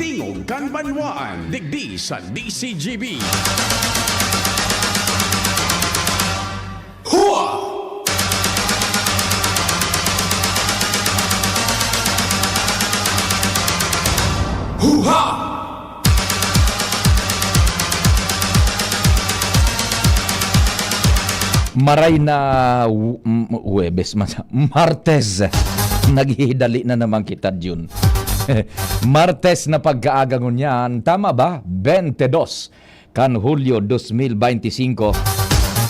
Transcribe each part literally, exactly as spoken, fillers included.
Tingog kan Banwaan, digdi sa D C G B. Hua! Huha! Maray na w-, m-, Huwebes man sa, Martes. Naghihidali na naman kita, Jun. Martes na pagkaaga ngunyan, tama ba? Bente dos kan Hulyo dos mil bente singko.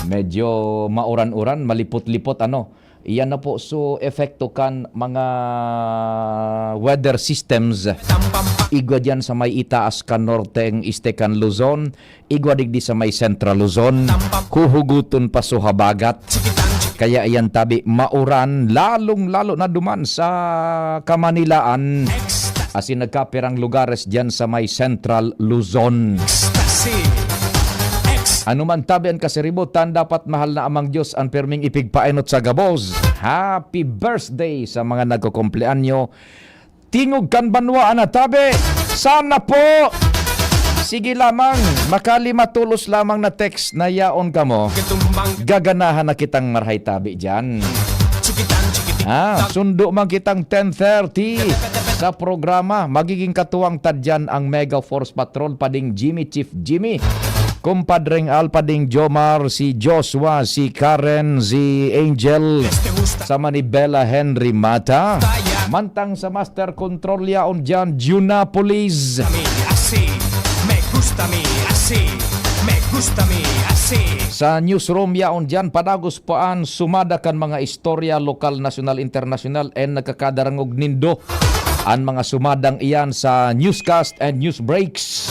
Medyo mauran-uran, malipot-lipot, ano. Iyan na po, so, epekto kan mga weather systems. Igwa diyan sa may itaas kan norteng este kan Luzon, igwa digdi sa may Central Luzon, huhuguton pa so habagat. Kaya iyan tabi, mauran, lalong-lalo na duman sa Kamanilaan. Asin nagkapirang lugares diyan sa may Central Luzon. Ecstasy. Ex- Ano man tabi an kasiributan, dapat mahal na Amang Diyos an pirming ipigpaenot sa gabos. Happy birthday sa mga nagkukumpleanyo. Tingog kan banwaan na tabi. Sana po. Sige lamang, makalima tolos lamang na text na yaon kamo. Gaganahan na kitang marahay tabi diyan. Ah, sundo man kitang ten thirty sa programa. Magiging katuwang ta diyan ang Mega Force Patrol, pading Jimmy, Chief Jimmy, kumpadreng Al, pading Jomar, si Joshua, si Karen, si Angel, sa Manibela Henry Mata. Mantang sa Master Control yaon diyan, Junapolis. Me así, me gusta me así, me gusta me así. Sa newsroom yaon diyan, padagos pa an sumada kan mga istorya, lokal, nasyonal, internasyonal, and nagkakadarangog nindo an mga sumadang iyan sa newscast and news breaks.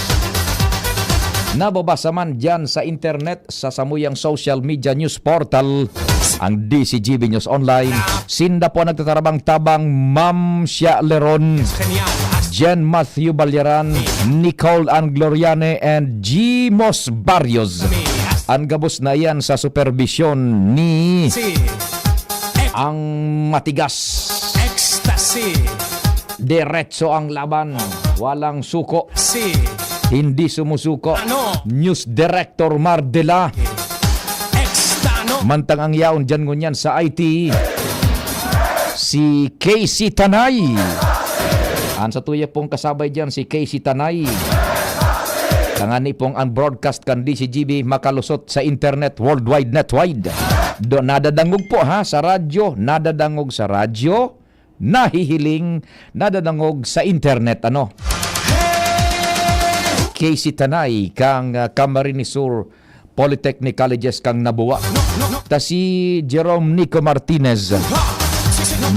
Nababasa man diyan sa internet, sa samuyang social media news portal, ang D C G B News Online. Sinda po nagtatarabang-tabang, Ma'am Shia Leron, Jen Matthew Balyaran, Nicole Ann Gloriane, and Jimos Barrios. Ang gabos na iyan sa superbisyon ni ang matigas. Ecstasy. Diretso ang laban. Walang suko. Si. Hindi sumusuko. Ano? News Director Mardela. Mantang ang yaon dyan ngunyan sa I T, si Casey Tanay. An sa tuya pong kasabay dyan, si Casey Tanay. Tangani pong ang broadcast kan D C G B makalusot sa internet, worldwide, netwide. Do, nadadangog po, ha, sa radyo, nadadangog sa radyo, nahihiling, nadadangog sa internet, ano. Casey Tanay kang, ah, Camarines Sur Polytechnic Colleges kang Nabua. Ta si Jerome Nico Martinez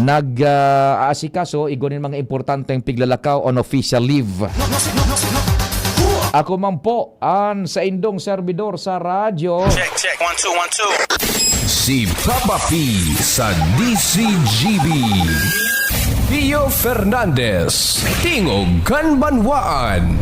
nag, ah, aasikaso igwa nin mga importanteng piglalakaw on official leave. Ako man po, an saindong servidor sa radyo. Check, check. One, two, one, two. Si Papa P sa D C G B. Pio Fernandez, Tingog kan Banwaan.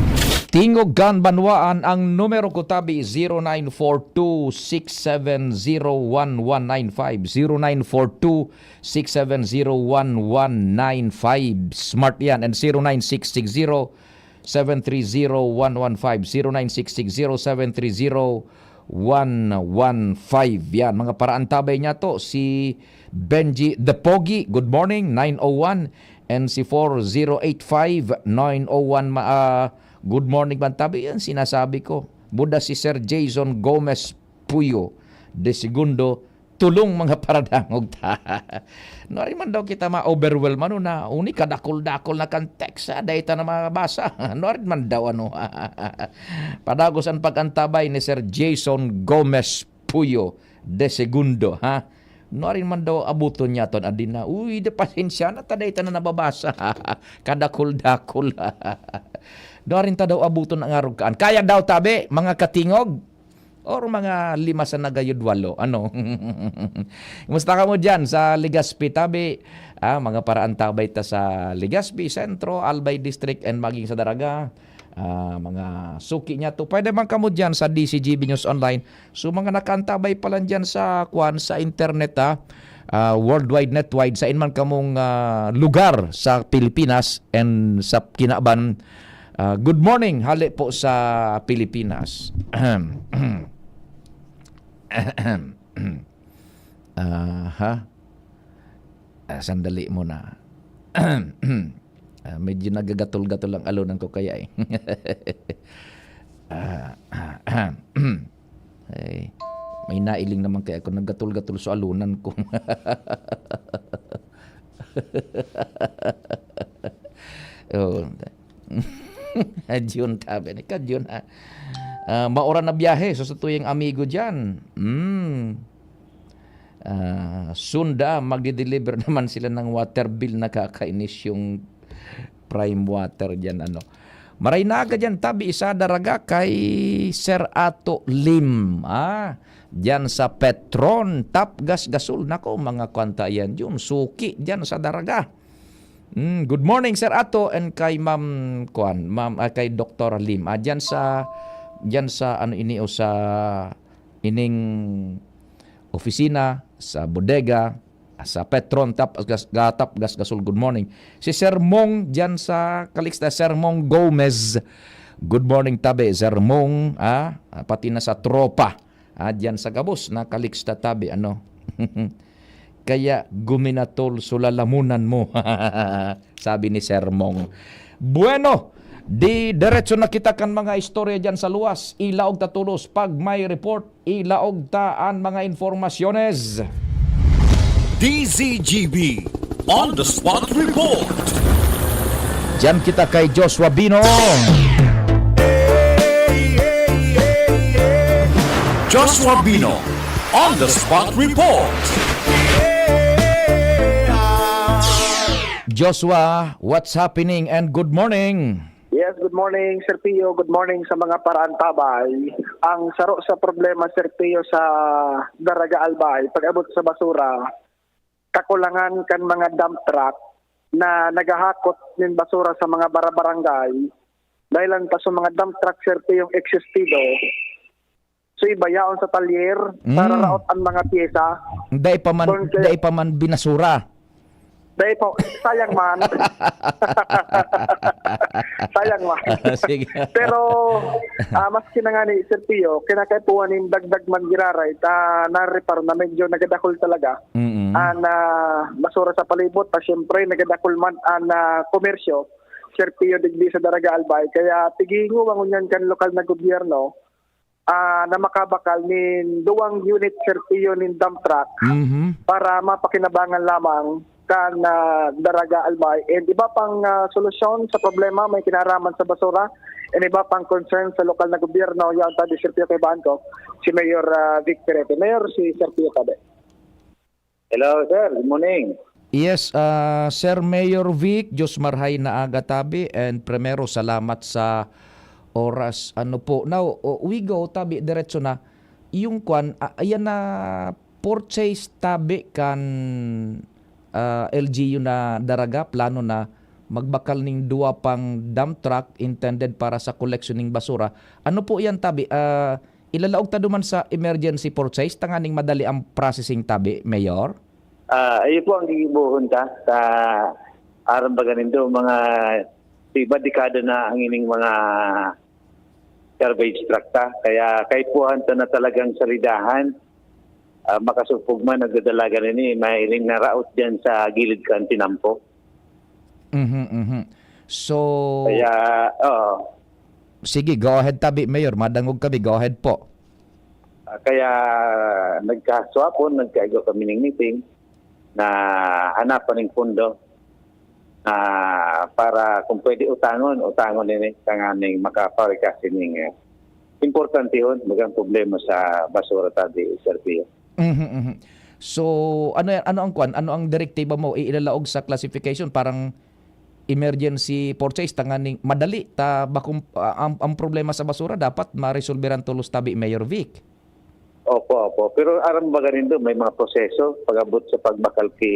Tingog kan Banwaan, ang numero ko tabi, zero nine four two six seven zero one one nine five, zero nine four two six seven zero one one nine five. Smart yan. And zero nine six six zero seven three zero one one five, zero nine six six zero seven three zero one one five. Yan, mga paraantabay niya to, si Benji the Pogi, good morning, nine oh one, and si four zero eight five, nine oh one, ma-, ah, good morning, Bantabi. Yan, sinasabi ko. Buda si Sir Jason Gomez Puyo de Segundo, tulong mga paradangog ta. Nuarin man daw kita ma-overwhelm, ano na, uni kadakol-dakol na kan text, ah, dahil ta na mabasa. Nuarin man daw, ano. Padagos an pag-antabay ni Sir Jason Gomez Puyo de Segundo, ha? Nuarin man daw abuton niya ton adin na, uy, de pasensya na, ta dahil ta na nababasa. Kadakol-dakol. Nuarin ta daw abuton ang arog kaan. Kaya daw, tabi, mga katingog, or mga lima sa nagayod walo. Ano? Kumusta kamo dyan sa Legazpi, tabi? Ah, mga paraantabay ta sa Legazpi, Sentro, Albay District, and maging sa Daraga. Ah, mga suki niya to. Pwede man kamo dyan sa D C G B News Online. So, mga nakaantabay pa lang dyan sa, kwan, sa internet, ha? Ah, worldwide, netwide, sa inman kamong, ah, lugar sa Pilipinas and sa kinaban, Ah, good morning, hale po sa Pilipinas. Aha. Ah, sandali muna. Ah, medyo nagagatol-gatol ang alunan ko kaya eh. Ah, ay, may nailing naman kaya ako, naggatol-gatol sa alunan ko. Oh. Jun, tabi ni ka, Jun, ha? Ah, maura na biyahe, so sa tuyang amigo dyan. Mm. Ah, sunda, magdi-deliver naman sila ng water bill, nakakainis yung Prime Water dyan, ano. Maray na aga dyan, tabi, isa daraga kay Sir Ato Lim, ah. Dyan sa Petron, Tap Gas Gasol. Nako, mga kwanta yan, yun. Suki dyan sa daraga. Mm, good morning, Sir Ato, and kay Ma'am, kuan, Ma'am, ah, kay Doktor Lim. Ah, dyan sa, dyan sa, ano ini, o sa ining opisina, sa bodega, sa Petron, Tap Gas, Ga-, Tap Gas Gasol, good morning. Si Sir Mong dyan sa Calixta, Sir Mong Gomez. Good morning, tabi, Sir Mong, ah, pati na sa tropa. Ah, dyan sa gabos na Calixta, tabi, ano? Kaya guminatol, sulalamunan mo. Sabi ni Sir Mong. Bueno, di diretso na kita kan mga istorya dyan sa luwas. Ilaog ta todos. Pag may report, ilaog ta an mga informasyones. D Z G B On the Spot Report. Diyan kita kay Joshua Bino. Joshua Bino On the Spot Report. Joshua, what's happening and good morning? Yes, good morning, Sir Pio. Good morning sa mga paraantabay. Ang saro sa problema, Sir Pio, sa Daraga Albay, pag-abot sa basura, kakulangan kan mga dump truck na naghahakot nin basura sa mga barabarangay. Dahil lang ta sa mga dump truck, Sir Pio, yung existido, so, iba yaon sa talyer, mm, para raot ang mga pyesa. Dai pa man, dai pa man binasura. Dai pa, sayang man. Sayang man. Sige. Pero, ah, maski na nga ni Sir Pio, kinakaipuhan nin dagdag man giraray, ta narepar na medyo nagadakol talaga. Mm-mm. An, ah, basura sa palibot, ta siyempre, nagadakol man an, ah, komersyo, Sir Pio, digdi sa Daraga Albay. Kaya, tigihingowa ngunyan kan lokal na gobyerno, ah, na makabakal nin duwang unit, Sir Pio, nin dump truck, mhm, para mapakinabangan lamang kan, ah, Daraga Albay. And iba pang, ah, solusyon sa problema may kinaraman sa basura and iba pang concern sa lokal na gobyerno, yan tabi, Sir Pio, kaibahan ko, si Mayor, ah, Vic Perete. Mayor, si Sir Pio tabi. Hello, sir. Good morning. Yes, ah, Sir Mayor Vic, Diyos marhay na aga tabi, and primero, salamat sa oras. Ano po, now, o, we go, tabi, diretso na. Yung kwan, a-, ayan na, purchase tabi kan, ah, L G U na Daraga, plano na magbakal ning duwa pang dump truck intended para sa collection ning basura. Ano po yan, tabi? Ah, ilalaog ta duman sa emergency purchase tanganing madali ang processing tabi, Mayor? Ah, iyo po ang gigibohon ta sa aram baga nindo, mga iba dekada na ang ining mga garbage truck ta. Kaya kaipuhan ta na talagang salidahan. Ah, makasupog man, nagdadalagan ini, mahiling naraot diyan sa gilid kan tinampo. Mhm, mhm. So, Kaya, oo. Sige, go ahead tabi, Mayor. Madangog kami. Go ahead po. Ah, kaya nagkaswapon, nagkaigwa kami ng meeting na hanapan ng pondo, ah, para kung pwede utangon, utangon nini tanganing makaparikas ining, eh, importante yun, bagang problema sa basura tabi, Sir Pio. Mhm, mhm. So, ano yan, ano ang kwan? Ano ang direktiba mo? Ilalaog sa classification, parang emergency purchase, tanganing madali ta bakong, ah, ang, ang problema sa basura dapat maresolberan tolos tabi, Mayor Vic. Opo, opo. Pero aram baga nindo, may mga proseso pag-abot sa pagbakal ki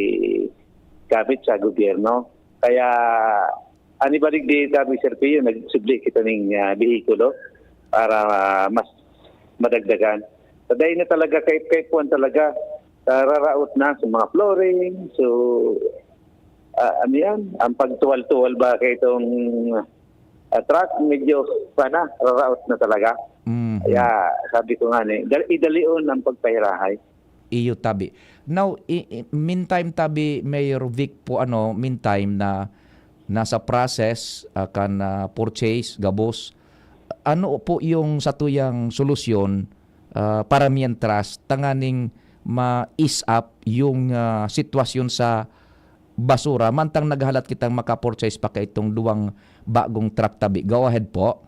gamit sa gobyerno. Kaya, ani balig di kami, Sir Pio, nagsubli kita ning, ah, behikulo para, ah, mas madagdagan. Sa dahil na talaga, kay, kay kuwan talaga, ah, raraot na sa mga flooring. So, ah, ano yan? Ang pagtuwal-tuwal ba kay itong, ah, truck, medyo, kuwan na, raraot na talaga. Mhm. Kaya sabi ko nga ni, dal-, idalion ang pagpahirahay. Iyo tabi. Now, i-, i-, meantime tabi, Mayor Vic po, ano, meantime na nasa process, ah, kan, ah, purchase, gabos, ano po yung satuyang solusyon, ah, para mientras tanganing ma-ease up yung, ah, sitwasyon sa basura, mantang naghalat kitang maka-purchase pa kaitong duwang bagong truck tabi? Go ahead po.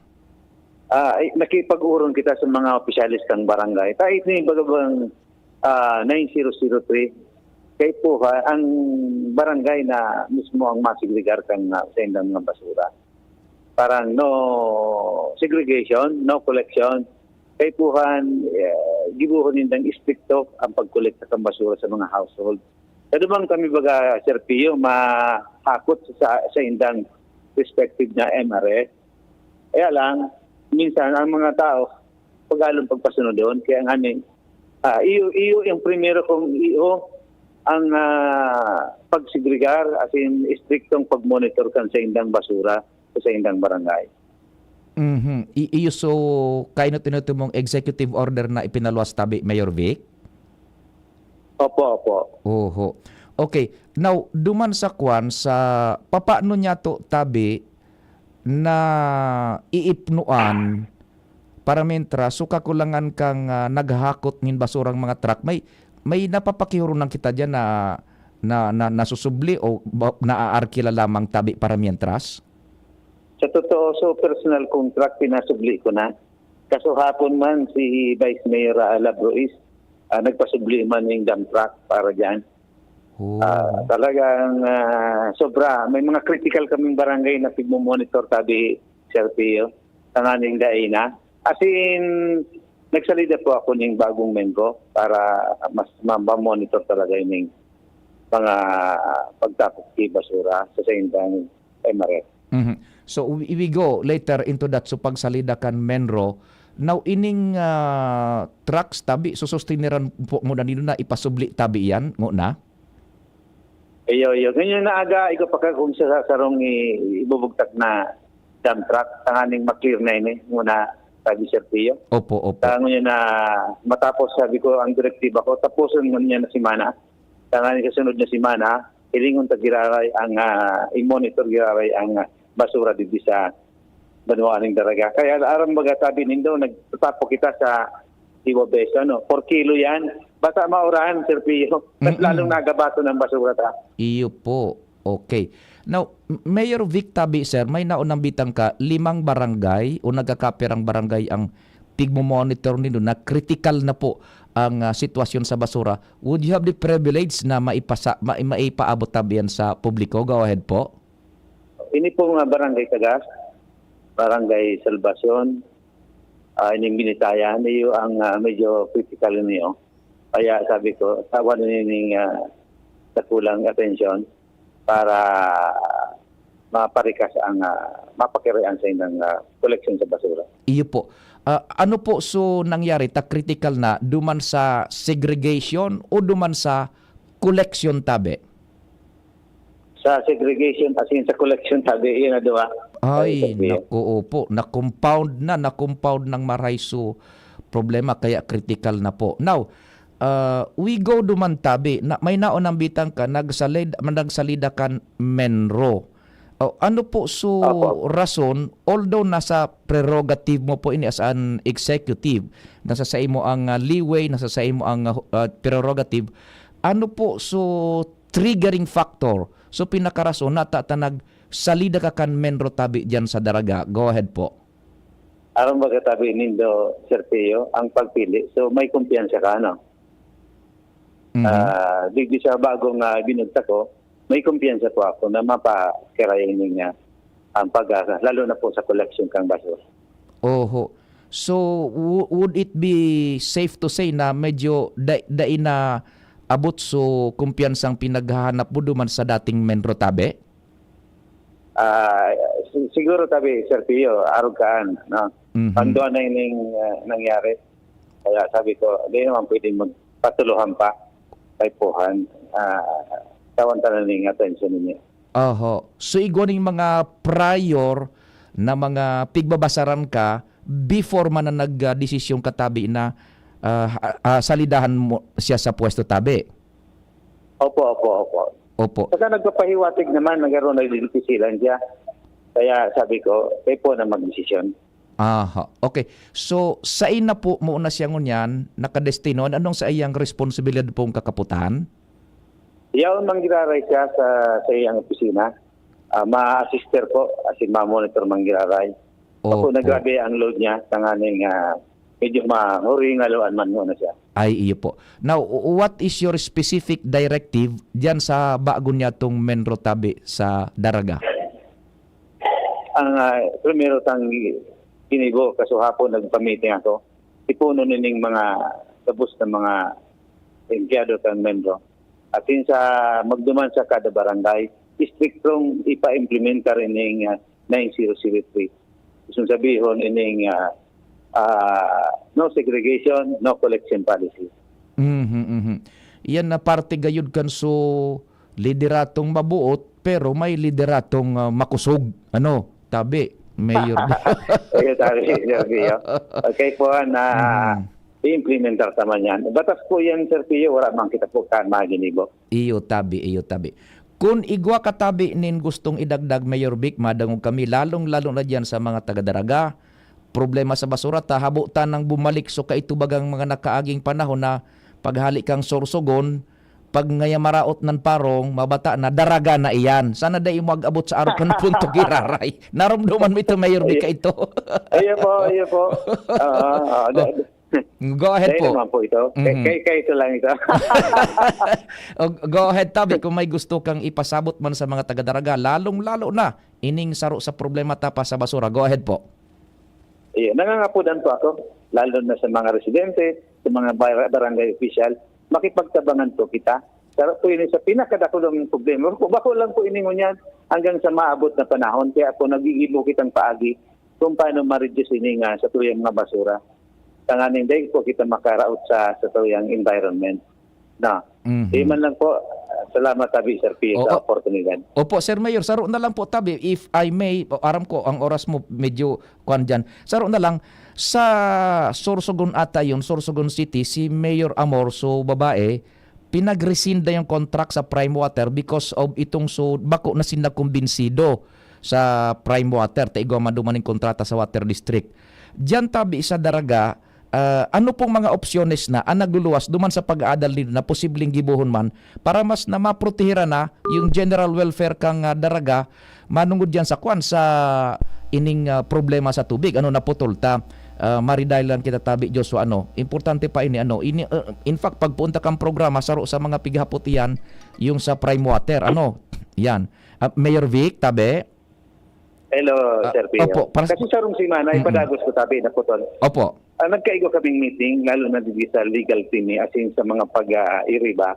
Ah, ay, nakipag-orong kita sa mga opisyales kan barangay. Ta ini baga bang, ah, nine zero zero three. Kaipuhan, ang barangay na mismo ang masegregar kan, ah, saindang mga basura. Parang no segregation, no collection. Kaipuhan, eh, gibohon nindang istrikto ang pagkolekta kan basura sa mga household. Kaya naman kami, baga, Sir Pio, mahakot sa, sa indang respective na M R S. Kaya lang, minsan ang mga tao, pag-alon pagpasunodon, kaya nga ni, ah, iyo, iyo yung primero kong iyo ang, ah, pagsegregar, as in, istriktong pag-monitor kan sa indang basura sa indang barangay. Mhm. I-, iyo, so, kainot-inot mong executive order na ipinaluwas tabi, Mayor Vic? Opo, opo. Oho. Okay. Now, duman sa kwan, sa papaano niya to tabi na iipnuan para mientras, so, kakulangan kang, ah, naghahakot nin basurang mga truck? May, may napapakihoronan kita diyan na, na, na nasusubli o ba, naaarkila lamang tabi para mientras? Sa totoo, so, personal kong truck, pinasubli ko na. Kaso hapon man, si Vice Mayor, ah, Labrois, ah, nagpasubli man ning dump truck para diyan. Oh. Ah, talagang, ah, sobra. May mga critical kaming barangay na pigmo-monitor, tabi, Sir Pio, tanganing dai na. As in, nagsalida po ako ning bagong mengko para mas ma-, ma-monitor talaga yung mga pagtapok ki basura sa saindang M R F. Mhm. So, we, we go later into that. So, pagsalida kan Menro, now, ining, ah, trucks tabi, susustineran po nguna nindo na ipasubli tabi yan, nguna? Iyo, iyo. Ganyan na aga, ikaw pa ka kung sa, sa sarong i-, ibubugtak na dump truck, tanganing ma-clear na ini, nguna, sabi Sir Pio. Opo, opo. Tango niya na matapos, sabi ko, ang direktiba ko, tapuson mo niya na semana. Tanganing sa sunod na semana, hilingon ta giraray ang, ah, i-monitor giraray ang, ah, basura digdi sa banwaan ning Daraga. Kaya aram baga, tabi nindo, nagtatapo kita sa Iwa Beso, ano? Four kilo yan. Basta mauran, Sir Pio. Mas Mm-mm. lalong nagabato ng basura ta. Iyo po. Okay. Now, M-, Mayor Vic tabi, sir, may naunambitan ka, limang barangay o nagkakapirang barangay ang pigmo-monitor nindo na critical na po ang, ah, sitwasyon sa basura. Would you have the privilege na maipasa-, ma-, maipaabot tabi yan sa publiko? Go ahead po. Ini pong, ah, Barangay Tagas, Barangay Salvacion, ah, ining Binitayan, iyo ang, ah, medyo critical niyo. Kaya sabi ko, tawan nining, ah, dakulang atensyon para maparikas ang, ah, mapakirian sa indang, ah, koleksyon sa basura. Iyo po. Ah, ano po so nangyari ta critical na, duman sa segregation o duman sa koleksyon tabi? Sa segregation, as in sa koleksyon tabi, yun na duwa. Ay, Ay, sabi. Naku, opo. Na-compound na, na-compound ng maray so problema, kaya critical na po. Now, ah, we go duman tabi, na, may naunambitan ka, nagsalid-, nagsalida kan Menro. O, ano po so Opo. rason, although nasa prerogative mo po ini as an executive, nasa saimo ang, ah, leeway, nasa saimo ang, ah, ah, prerogative, ano po so triggering factor, so pinakarason na ta-, ta nagsalida ka kan Menro tabi diyan sa Daraga? Go ahead po. Aron magkatabi nindo, Sir Pio, ang pagpili. So, may kumpiyansa ka, ano? Mhm. Ah, digdi sa bagong, ah, binugtak ko, may kumpiyansa po ako na mapakirayan niya ang pag-asa, lalo na po sa koleksyon kang basura. Oho. So, wo-, would it be safe to say na medyo da-, dai na abot so kumpiyansang pinaghahanap mo duman sa dating Menro tabi? Ah, si-, siguro tabi, Sir Pio, arog kaan, no? Mhm. Pandua na ining, ah, nangyari. Kaya sabi ko, di naman pwedeng magpatuluhan pa. Kaipuhan, ah, tawan ta na ning atensyon ninyo. Oho. So, igwa ning mga prior na mga pigbabasaran ka before man na nag, ah, desisyon ka tabi na, ah, ah, ah, salidahan mo siya sa pwesto tabi? Opo, opo, opo. Opo. Saka nagpapahiwatig naman, nagkaroon, nagdidisilan siya. Kaya sabi ko, "Kayo po na magdesisyon." Aha, okay. So, sain na po muna siya ngunyan nakadestino? Ano, anong saiyang responsibilidad pong kakaputan? Yaon manggiraray siya sa, sa iyang opisina. Ah, ma-assister po, as in, ma-monitor manggiraray. Opo, opo. Nagrabe ang load niya, tanganing, ah, medyo mahuringaloan man muna siya. Ay, iyo po. Now, w-, what is your specific directive diyan sa bago niya tong Menro tabi sa Daraga? Ang, ah, primero tang ginibo, kasuhapon nagpa-meeting ako. Ipuno nining mga gabos na mga empleyado kan Menro. At yun sa magduman sa kada barangay, istriktong ipa-implementar ining, ah, nine zero zero three. Gusto sabihon ining, ah, ah, no segregation, no collection policy. Mhm, mhm. Yan na parte gayud kan so lideratong mabuot, pero may lideratong, ah, makusog. Ano, tabi, Mayor? Ayun, tabi, Sir Pio. Okay po, na Mm. i-implementar ta man yan. Batas po yan, Sir Pio, wala man kita po kan mga ginibo. Iyo tabi, iyo tabi. Kun igwa ka tabi nin gustong idagdag, Mayor Vic, madangog kami, lalong-lalo na diyan sa mga taga-Daraga. Problema sa basura ta, habo tanang bumalik so kaitubagang mga nakaaging panahon na paghali kang Sorsogon, pag ngaya maraot nan parong, mabata na, Daraga na iyan. Sana dai mo ag-abot sa arog kan punto giraray. Naromdoman mo ito, Mayor Vic, Ay- ito. Ayun po, ayun po. Oo, oo. Oh. Da-, Go ahead Dahil po. naman po ito. Kay, Mhm. kay, kay ito lang ito. O, go ahead, Tabi, kung may gusto kang ipasabot man sa mga taga-Daraga, lalong-lalo na ining saro sa problema tapa sa basura. Go ahead po. Ayun, nangangapudan po ako, lalo na sa mga residente, sa mga bar-, barangay official, makipagtabangan po kita. Saro po yun sa pinakadakulang problema. Bako, bako lang po ini ngunyan hanggang sa maabot na panahon. Kaya po nagigibo kitang paagi kung paano ma-reduce ini nga sa tuyang mga basura. Tanganing dahil po kita makaraot sa, sa tuyang environment. Na. Mhm. Di man lang po, salamat, Tabi, Sir Pio, sa Oo. oportunidad. Opo, Sir Mayor, saro na lang po, Tabi, if I may, o, aram ko, ang oras mo medyo kwan dyan. Saro na lang, sa Sorsogon ata yun, Sorsogon City, si Mayor Amor, so babae, pinag-rescind na yung contract sa Prime Water because of itong so, bako na sinda kumbinsido sa Prime Water, ta igwa man duman ning kontrata sa Water District. Diyan, Tabi, sa Daraga, ah, ano pong mga opsyones na ang nagluluwas duman sa pag-aadal nindo na posibleng gibohon man para mas na maprotehiran na yung general welfare kang, ah, Daraga manungod diyan sa kwan, sa ining, ah, problema sa tubig? Ano, naputol ta? Ah, mariday lang kita, Tabi Joshua, ano, importante pa ini, ano, ini, ah, in fact, pagpunta kang programa, saro sa mga pighapot iyan, yung sa Prime Water, ano, yan. Ah, Mayor Vic, Tabi? Hello, Ah, Sir Pio. opo, para sa Kasi sarong semana, Mm-mm. ipadagos ko, Tabi, naputol. Opo. Ah, nagkaigo kaming meeting, lalo na digdi sa legal team, eh, as in sa mga pag-, ah, iriba.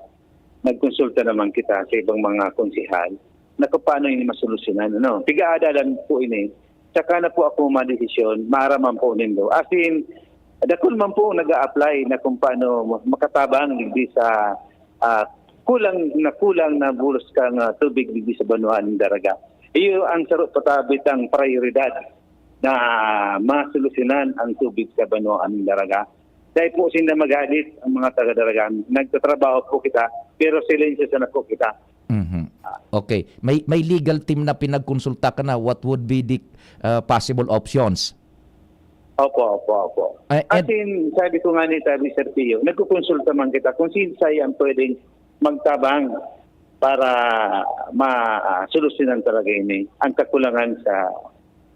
Nagkonsulta naman kita sa ibang mga konsehal na kung paano ini masolusyonan, ano. Piga-aadalan po ini. Saka na po ako madesisyon, maaraman po nindo. As in, dakul man po nag-a-apply na kung paano makatabang digdi sa, ah, kulang na kulang na bulos kang, ah, tubig digdi sa banwaan ng Daraga. Iyo ang saro pa, Tabi, tang prayoridad na masolusyonan ang tubig sa banwaan ng Daraga. Dahil po sinda maghadit ang mga taga-Daraga. Nagtatrabaho po kita, pero silensyo sana po kita. Mhm. Okay. May, may legal team na pinagkonsulta ka na. What would be the, uh, possible options? Opo, opo, opo. Ay, As and in, sabi ko nga ni, sabi, Sir Pio, nagkukonsulta man kita kung sino sa ang pwedeng magtabang para ma-, ah, solusyonan talaga ini ang kakulangan sa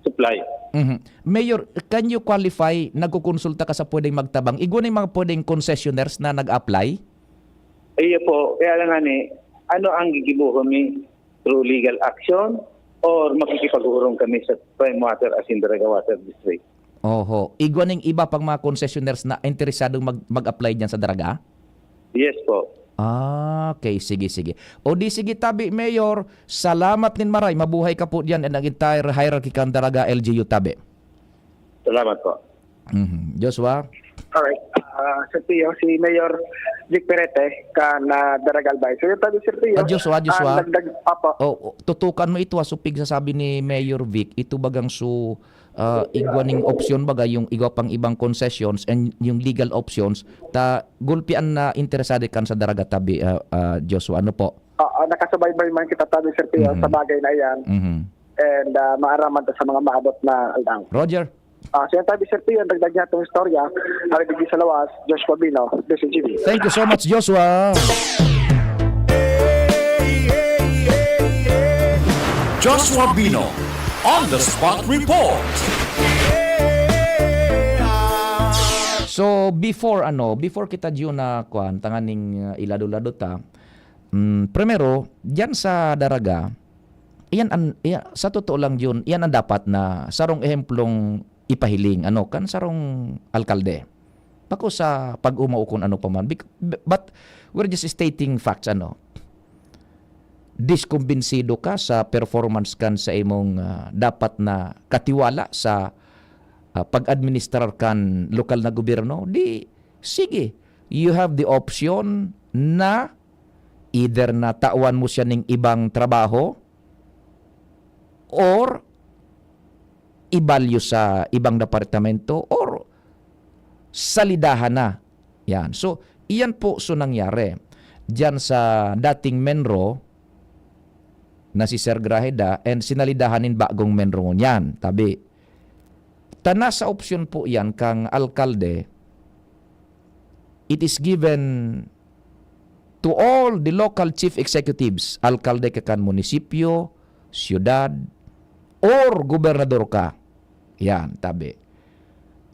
supply. Mhm. Mayor, can you qualify, nagkukonsulta ka sa pwedeng magtabang? Igwa na yung mga pwedeng concessionaires na nag-apply? Iyo po. Kaya lang nga ni, ano ang gigibohon mi? Through legal action or makikipag-urong kami sa Prime Water as in Daraga Water District? Oho. Igwa ning iba pang mga concessionaires na interesadong mag-, mag-apply diyan sa Daraga? Yes po. Ah, okay. Sige, sige. O di sige, Tabi, Mayor, salamat nin maray. Mabuhay ka po diyan and ang entire hierarchy kan Daraga L G U, Tabi. Salamat po. Mhm. Joshua? Alright. Ah, Sir Pio, si Mayor Vic Perete kan, ah, Daraga Albay. So, yun tabi, Sir Pio. Ah, Joshua, Joshua. Ah, dagdag, apo. Oh, oh, tutukan mo ito, ah, so pigsasabi ni Mayor Vic, ito bagang su ah, igwa ning opsyon baga, yung igwa pang ibang concessions and yung legal options, ta gulpi an na interesado kan sa Daraga tabi, ah, ah, Joshua. Ano po? Ah, ah, nakasubaybay man kita tabi, Sir Pio, Mhm. sa bagay na iyan. Mhm. And, ah, maaraman ta sa mga maabot na aldaw. Roger. Ah, siya tabi, Sir Pio, ang dagdag niya itong istorya, ang digdi sa lawas, Joshua Bino, D C G B. Thank you so much, Joshua. Joshua Bino on the spot report. So before ano, before kita diyo na kuan tanganing uh, ilado-lado ta, mm, primero, diyan sa Daraga, iyan an, iyan, sa totoo lang yun, iyan ang dapat na sarong ehemplong ipahiling ano kan sarong alkalde. Bako sa pag-uma o kung ano pa man. Bec- b- but we're just stating facts, ano. Diskumbinsido ka sa performance kan sa imong ah, dapat na katiwala sa ah, pag-administrar kan lokal na gobyerno, di sige, you have the option na either na tawan mo siya ning ibang trabaho or ibalyo sa ibang departamento or salidahan na. Yan. So, iyan po so nangyari. Diyan sa dating Menro na si Sir Graheda and sinalidahan nin bagong Menro ngunyan. Tabi, ta nasa opsyon po iyan kang alkalde, it is given to all the local chief executives, alkalde ka kan munisipyo, siyudad, or gobernador ka. Yan, tabi.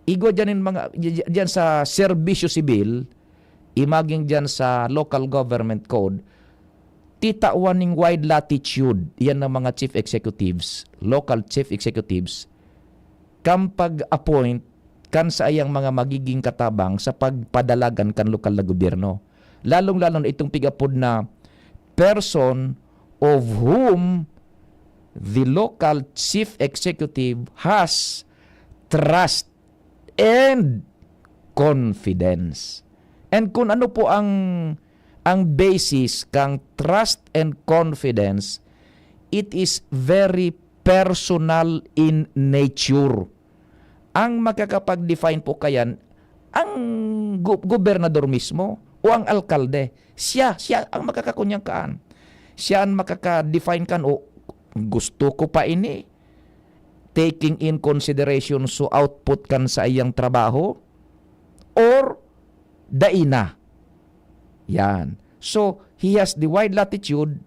Igwa dyan in mga, dyan sa serbisyo sibil, imaging dyan sa local government code, titawan ning wide latitude yan ng mga chief executives, local chief executives, kan pag-appoint kan saiyang mga magiging katabang sa pagpadalagan kan lokal na gobyerno. Lalong-lalo na itong pig-apod na person of whom the local chief executive has trust and confidence. And kung ano po ang ang basis kang trust and confidence, it is very personal in nature. Ang makakapag-define po kayan, ang gu- gobernador mismo o ang alkalde. Siya, siya ang makakakunyang kaan. Siya ang makaka-define kan o gusto ko pa ini, taking in consideration so output kan sa iyang trabaho or dai na. Yan. So, he has the wide latitude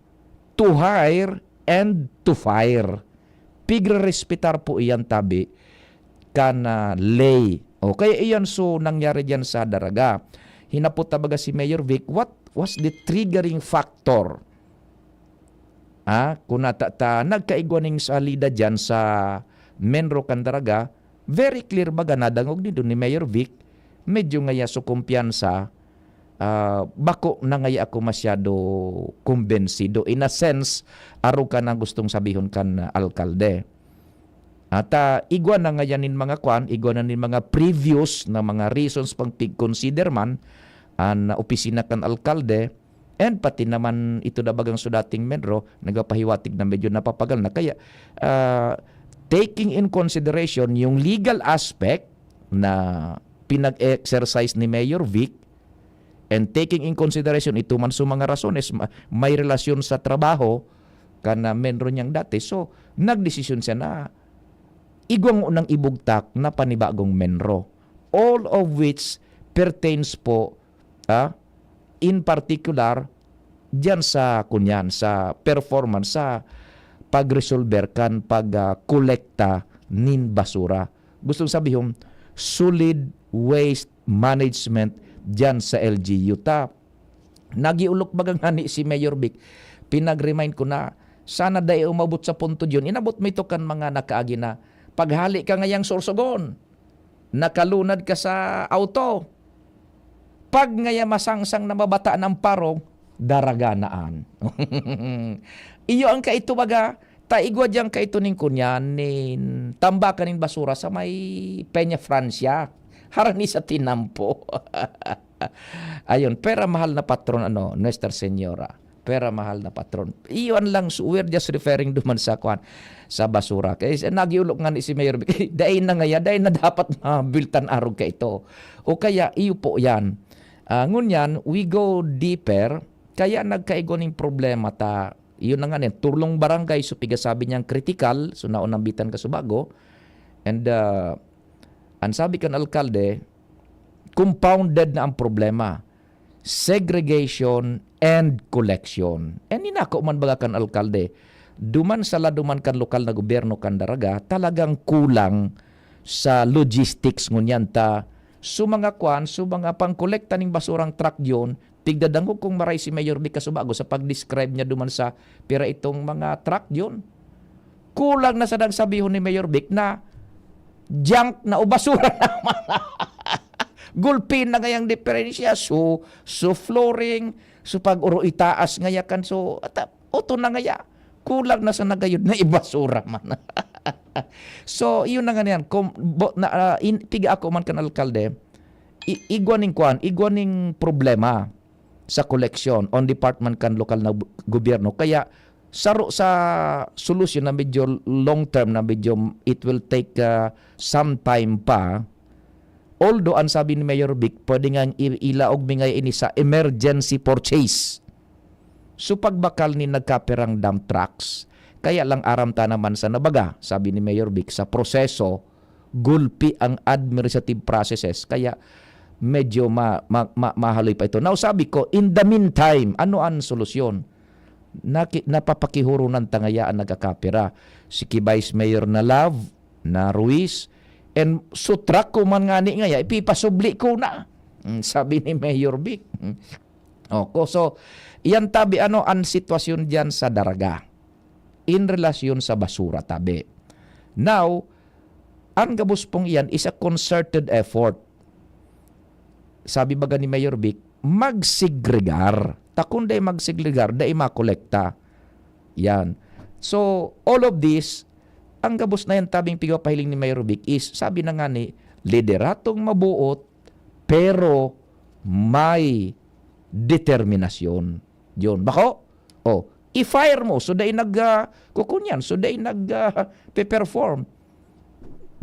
to hire and to fire. Pigrerespetar po iyan tabi kan ah, lay. O kaya iyan so nangyari diyan sa Daraga. Hinapot tabaga si Mayor Vic, what was the triggering factor? Ah, kung nata ta, nagkaigwa ning salida diyan sa Menro kan Daraga, very clear baga nadangog nindo ni Mayor Vic, medyo ngaya so kumpiyansa, ah, bako na ngaya ako masyado kumbensido. In a sense, arog ka na gustong sabihon kan alkalde. At ah, igwa na ngayan nin mga kwan, igwa na nin mga previous na mga reasons pang pig-consider man an opisina kan alkalde, and pati naman ito na bagang so dating Menro, nagpapahiwatig na medyo napapagal na. Kaya, ah, taking in consideration yung legal aspect na pinag-exercise ni Mayor Vic, and taking in consideration ito man so mga rasones, ma- may relasyon sa trabaho kan ah, Menro niyang dati. So, nagdesisyon siya na igwang unang ibugtak na panibagong Menro. All of which pertains po, ah, in particular, diyan sa kunyan, sa performance, sa pag-resolver kan pag-kolekta nin basura. Gustong sabihon, solid waste management diyan sa L G U. Ta, nagiulok baga ngani si Mayor Vic, pinag-remind ko na, sana dai umabot sa punto diyon. Inabot mo ito kan mga nakaagi na, paghali ka ngayang Sorsogon, nakalunad ka sa auto. Pag ngaya masangsang na mabata ng parong, daraganaan. Iyo ang kaito baga, ta igwa diyang kaito ning kunyan, nin tambakan nin basura sa may Peña Francia. Harani sa tinampo. Ayun, pera mahal na patron, ano, Nuestra Señora. Pera mahal na patron. Iyon lang, so we're just referring duman sa kwan, sa basura. Kaya sa-, nagyulok nga ni si Mayor Vic, "Dai na ngaya, dai na dapat mabiltan arog ka ito." O kaya, iyo po yan. Ah, ngunyan, we go deeper, kaya nagkaigo ning problema ta. Iyon na nga ni, turlong barangay, so pigasabi niyang kritikal, so naunambitan ka subago. And, ah, ang sabi kan alkalde, compounded na ang problema. Segregation and collection. And inako man baga kan alkalde, duman sa laduman kan lokal na gobyerno kan Daraga, talagang kulang sa logistics ngunyan ta. So mga kwan, so mga pangkolekta ning basurang truck yun, tigdadangog kong maray si Mayor Vic Kasubago sa pag-describe niya duman sa pira itong mga truck yun. Kulang na sa nagsabihon ni Mayor Vic na junk na o basura naman. Gulpi na ngayang diferensya. So, so flooring, so pag-uro itaas ngaya kan so, ata, oto na ngaya. Kulang na sa nagayod na ibasura man. So, yun na nga niyan. Kung, bo, na, ah, in, piga ako man kan alkalde, i, igwa ning kwan, igwa ning problema sa koleksyon on department kan lokal na bu-, gobyerno. Kaya, saro sa solusyon na medyo long term, na medyo it will take, ah, some time pa, although ang sabi ni Mayor Vic, pwede nga i-, ilaog mi ngayon ini sa emergency purchase. So, pagbakal ni nagkapirang dump trucks, kaya lang aram ta naman sa nabaga, sabi ni Mayor Vic, sa proseso, gulpi ang administrative processes, kaya medyo ma-, ma-, ma-, mahaloy pa ito. Now, sabi ko, in the meantime, ano ang solusyon? Naki-, napapakihurunan ta ngaya ang nagkakapira. Si ki Vice Mayor na Love, na Ruiz, and so truck ko man ngani ngaya, ipipasubli ko na. Mm, sabi ni Mayor Vic. Mm. Oko, so, iyan tabi, ano ang sitwasyon diyan sa Daraga in relasyon sa basura tabi. Now, ang gabos pong iyan is a concerted effort. Sabi baga ni Mayor Vic, magsegregar. Ta kun dai magsegregar, dai makolekta. Yan. So, all of this, ang gabos na yan tabing pigapahiling ni Mayor Vic is, sabi na nga ni, lideratong mabuot, pero may determinasyon. Yun. Bako? Oh, i-fire mo. So, dai nag, ah, kukunyan. So, dai nag, ah, pe-perform.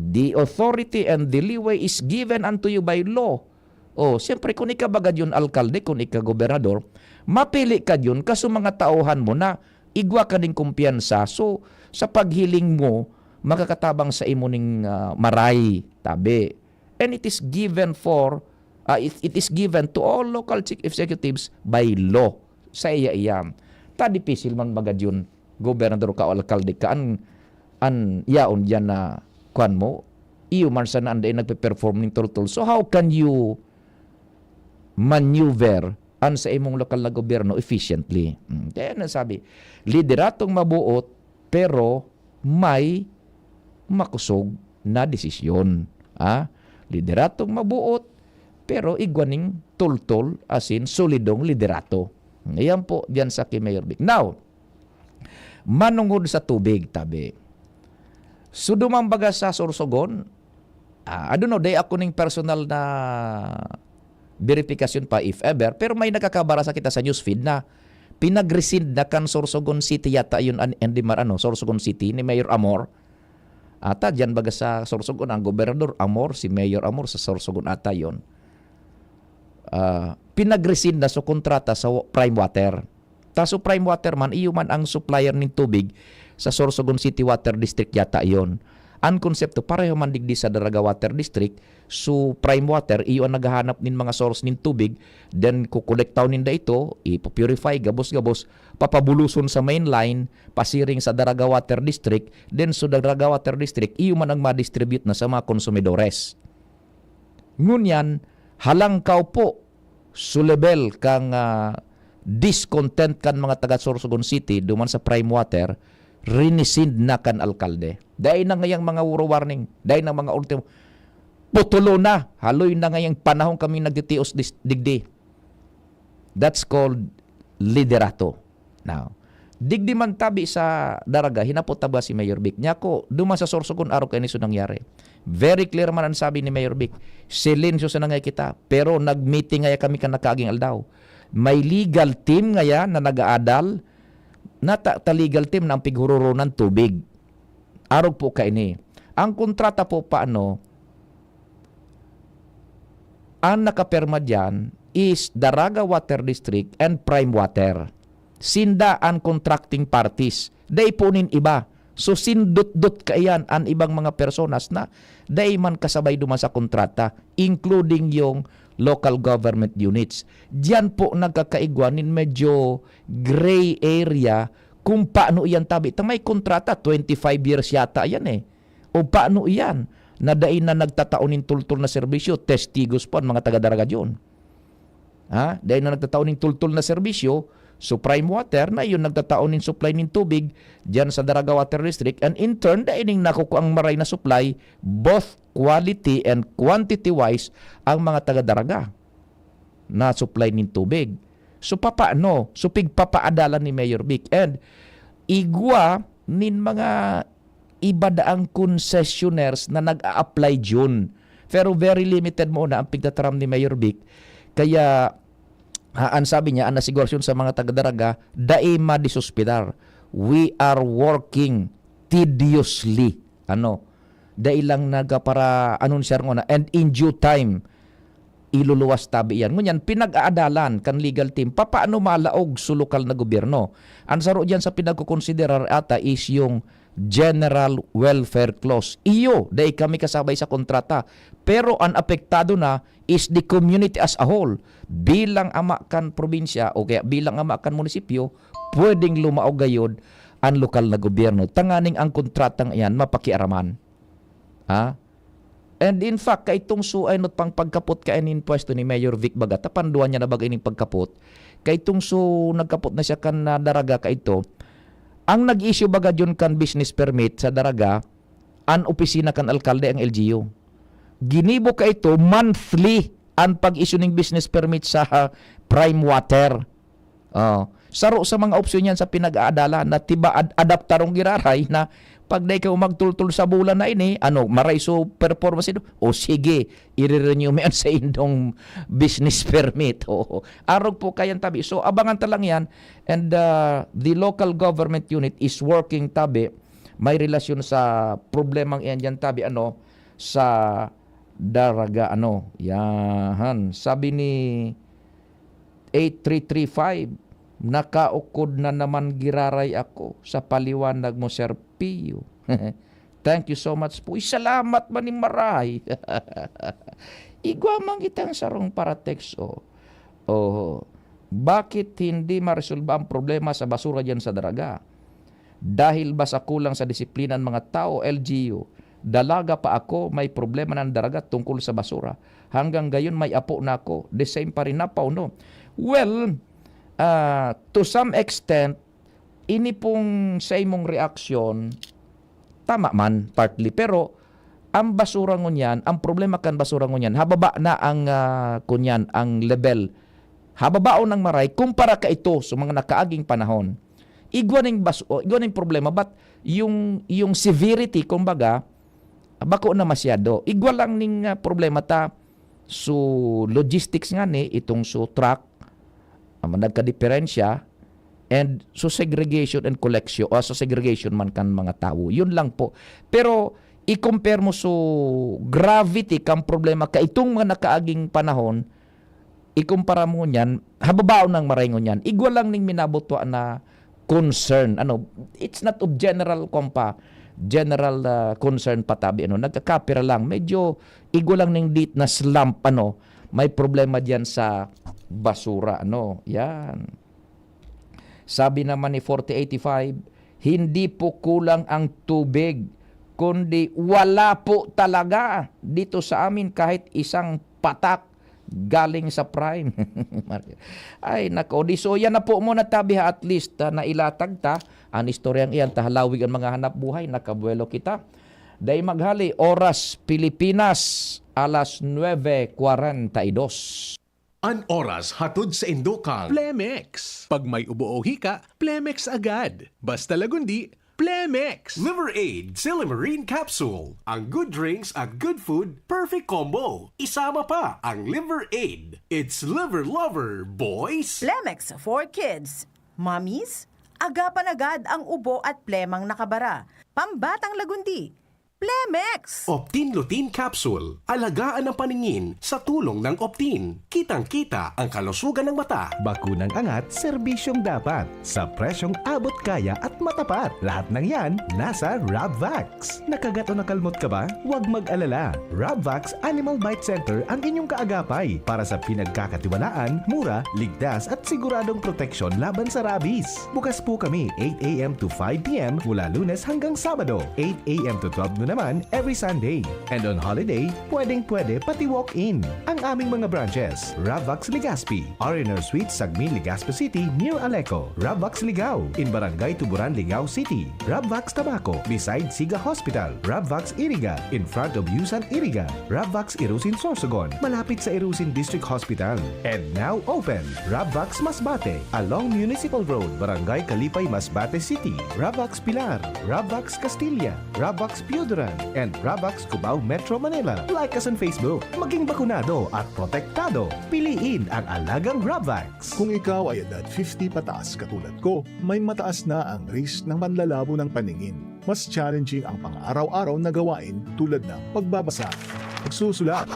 The authority and the leeway is given unto you by law. Oh, siyempre, kung ika baga yun alkalde, kung ika gobernador, mapili ka yun, kaso mga tauhan mo na igwa ka ning kumpiyansa. So, sa paghiling mo, makakatabang sa imo ning, ah, maray, tabi. And it is given for, ah, it, it is given to all local chief executives by law. Sa iya-iya. Ta dipisil man magad yun, gobernador ka o alkalde ka, an, an yaon diyan na, kwan mo, iyo man sana an dai nagpe-perform ning tultol. So how can you maneuver an sa imong lokal na gobyerno efficiently? Hmm, kaya nasabi, lideratong mabuot, pero may makosog na desisyon. Ah, lideratong mabuot, pero igwa ning tultol, asin solidong liderato. Ayan po, diyan sa kay Mayor Vic. Now, manungod sa tubig, tabi. So, duman baga sa Sorsogon, ah, I don't know, dai ako ning personal na verifikasyon pa, if ever, pero may nakakabara sa kita sa newsfeed na pinag-rescind na kan Sorsogon City yata yun, an-, Andy Mar-, ano, Sorsogon City ni Mayor Amor. Ata, diyan baga sa Sorsogon, ang gobernador, Amor, si Mayor Amor sa Sorsogon ata yun. Ah, pinag-rescind na sa kontrata sa wa-, Prime Water. Ta so Prime Water man, iyo man ang supplier nin tubig sa Sorsogon City Water District yata iyon. Ang konsepto, pareho man digdi sa Daraga Water District, so Prime Water, iyo ang naghahanap nin mga source nin tubig, then kukolektaw ninda ito, ipo-purify, gabos-gabos, papabuluson sa main line, pasiring sa Daraga Water District, then so Daraga Water District, iyo man ang ma-distribute na sa mga konsumidores. Ngunyan, halangkaw po, so level kan, ah, discontent kan mga taga Sorsogon City duman sa Prime Water, rinisind na kan alkalde. Dai na ngayang mga waro warning, dai na mga ultimo. Putulo na, haloy na ngayang panahon kami nagtitios dis-, digdi. That's called liderato. Now, Digdi man tabi sa Daraga, hinapot ta ba si Mayor Vic? Niya ko, duman sa Sorsogon, arog kaini so nangyari. Very clear man an sabi ni Mayor Vic. Silensyo sana ngaya kita. Pero nag-meeting ngaya kami kan nakaaging aldaw. May legal team ngaya na nag-aadal, na ta, ta legal team na ang pighuroronan tubig. Arog po kaini. Ang kontrata po paano, ang nakaperma diyan is Daraga Water District and Prime Water. Sinda an contracting parties. Dai po nin iba. So, sindot-dot kaiyan an ibang mga personas na dai man kasabay duman sa kontrata, including yung local government units. Diyan po nagkakaigwa nin medyo gray area kung paano iyan tabi. Ta may kontrata, twenty-five years yata yan eh. O paano iyan na dai na nagtatao nin tultol na serbisyo? Testigos po ang mga taga Daraga diyon. Ha? Dai na nagtatao nin tultol na serbisyo, so Prime Water na iyon nagtatao nin supply nin tubig diyan sa Daraga Water District, and in turn, dai ning nakukuang maray na supply, both quality and quantity wise, ang mga taga Daraga na supply nin tubig. So, papaano? So, pigpapaadalan ni Mayor Vic. And igwa nin mga iba daang concessionaires na nag-a-apply diyon. Pero very limited muna ang pigtataram ni Mayor Vic. Kaya, ah, ang sabi niya, ang asigurasyon sa mga taga-Daraga, dai madisuspidar. We are working tediously. Ano? Dai lang nagapara-anunsiyar ngona. And in due time, iluluwas tabi iyan. Ngunyan, pinag-aadalan kan legal team, papaano malaog so lokal na gobyerno? Ang saro diyan sa pinagkokonsiderar ata is yung General Welfare Clause. Iyo, dai kami kasabay sa kontrata. Pero ang apektado na is the community as a whole. Bilang ama kan probinsya o kaya bilang ama kan munisipyo, pwedeng lumaog gayod ang lokal na gobyerno. Tanganing ang kontratang iyan mapakiaraman. Ha? And in fact, kaitong su-, ay not pang pagkapot kaining pwesto ni Mayor Vic baga, tapanduan niya na baga ining pagkapot. Kaitong su-, nagkapot na siya kan, ah, Daraga kaito. Ang nag-issue baga diyon kan business permit sa Daraga, an opisina kan alkalde, ang L G U. Ginibo kaito, monthly an pag-issue ning business permit sa, ah, Prime Water. Oh, saro sa mga opsyon yan sa pinag-aadalan na tiba ad-, adaptarong giraray na pag dai ka magtultol sa bulan na ini, ano, maray so performance ito, o sige, i-renew mo yan sa indong business permit. Oo. Arog po kayan tabi. So, abangan ta lang yan. And, uh, the local government unit is working tabi. May relasyon sa problemang iyan dyan tabi, ano, sa Daraga, ano. Yan. Sabi ni eight three three five, nakaukod na naman giraray ako sa paliwanag mo, Sir Pio. Thank you so much po. Uy, salamat man ni maray. Igwa man kitang sarong paratext, oh. Oho. Bakit hindi maresolba ang problema sa basura diyan sa Daraga? Dahil ba sa kulang sa disiplina ng mga tao, L G U, dalaga pa ako, may problema ng Daraga tungkol sa basura. Hanggang gayon may apo na ako, the same pa rin, napaw, no? Well, ah, to some extent, ini pong sa imong reaksyon, tama man, partly. Pero, ang basura ngunyan, ang problema kan basura ngunyan, hababa na ang, ah, kunyan, ang level. Hababaon ang maray, kumpara kaito sa mga nakaaging panahon. Igwa ning bas-, o, igwa ning problema, but yung, yung severity, kumbaga, bako na masyado. Igwa lang ning, ah, problema ta, so logistics nga ni, itong so truck, ah, nagkadiperensya, and so segregation and collection, o so segregation man kan mga tawo. Yun lang po. Pero, i-compare mo so gravity kang problema kaitong mga nakaaging panahon, ikumpara mo ngunyan, hababaon nang maray ngunyan. Igwa lang ning minabutwa na concern. Ano, it's not of general kompa, general, ah, concern patabi, ano, nagkakapira lang. Medyo igwa lang ning dit na slump, ano, may problema diyan sa basura, ano. Yan. Sabi naman ni forty eighty-five, "Hindi po kulang ang tubig, kundi wala po talaga dito sa amin kahit isang patak galing sa Prime." Ay, nako. Di so, yan na po muna tabi ha. At least, ah, nailatag ta an istoryang iyan, ta halawig an mga hanap buhay, nakabuelo kita. Dai maghali, oras Pilipinas, alas nuebe cuarenta y dos. An oras hatod sa indo kang Plemex. Pag may ubo o hika, Plemex agad. Basta Lagundi, Plemex! Liver Aid Silymarin Capsule. Ang good drinks at good food, perfect combo. Isama pa ang Liver Aid. It's Liver Lover, boys! Plemex for kids. Mommies, agapan agad ang ubo at plemang nakabara. Pambatang Lagundi, Plemex! Optin Lutein Capsule. Alagaan ang paningin sa tulong ng Optin. Kitang-kita ang kalusugan ng mata. Bakunang angat, serbisyong dapat. Sa presyong abot kaya at matapat. Lahat ng yan, nasa Rabvax. Nakagat o nakalmot ka ba? Huwag mag-alala. Rabvax Animal Bite Center ang inyong kaagapay para sa pinagkakatiwalaan, mura, ligtas at siguradong proteksyon laban sa rabies. Bukas po kami eight a.m. to five p.m. mula Lunes hanggang Sabado, eight a.m. to twelve noon naman every Sunday. And on holiday, pwedeng-pwede pati walk-in. Ang aming mga branches, Rabvax Legazpi, R and R Suite, Sagmin, Legazpi City, near Aleco, Rabvax Ligao, in Barangay Tuburan, Ligao City, Rabvax Tabaco, beside Siga Hospital, Rabvax Iriga, in front of Yusan Iriga, Rabvax Irusin Sorsogon, malapit sa Irusin District Hospital. And now open, Rabvax Masbate, along Municipal Road, Barangay Kalipay, Masbate City, Rabvax Pilar, Rabvax Castilla, Rabvax Pioduran, and Rabvax Cubao, Metro Manila. Like us on Facebook. Maging bakunado at protektado. Piliin ang alagang Rabvax. Kung ikaw ay edad fifty pataas katulad ko, may mataas na ang risk ng panlalabo ng paningin. Mas challenging ang pang-araw-araw na gawain tulad ng pagbabasa, pagsusulat,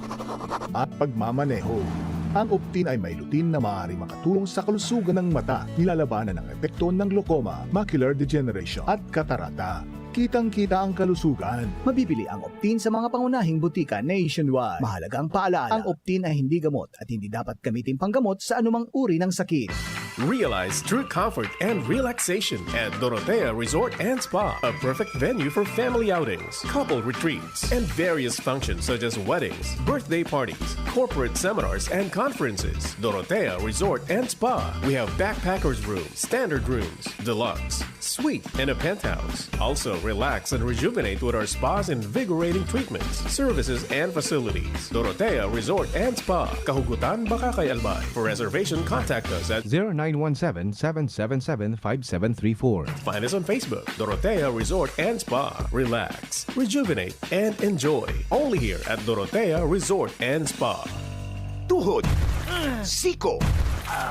at pagmamaneho. Ang Optin ay may lutein na maaaring makatulong sa kalusugan ng mata, nilalabanan ang epekto ng glaucoma, macular degeneration, at katarata. Kitang-kita ang kalusugan. Mabibili ang Optin sa mga pangunahing butika nationwide. Mahalagang paalala, ang Optin ay hindi gamot at hindi dapat gamitin panggamot sa anumang uri ng sakit. Realize true comfort and relaxation at Dorotea Resort and Spa, a perfect venue for family outings, couple retreats, and various functions such as weddings, birthday parties, corporate seminars, and conferences. Dorotea Resort and Spa. We have backpackers room, standard rooms, deluxe, suite, and a penthouse. Also, relax and rejuvenate with our spa's invigorating treatments, services, and facilities. Dorotea Resort and Spa, Kahugutan, Bacacay, Albay. For reservation, contact us at zero nine one seven, seven seven seven, five seven three four. Find us on Facebook, Dorotea Resort and Spa. Relax, rejuvenate, and enjoy. Only here at Dorotea Resort and Spa. Tuhod, siko,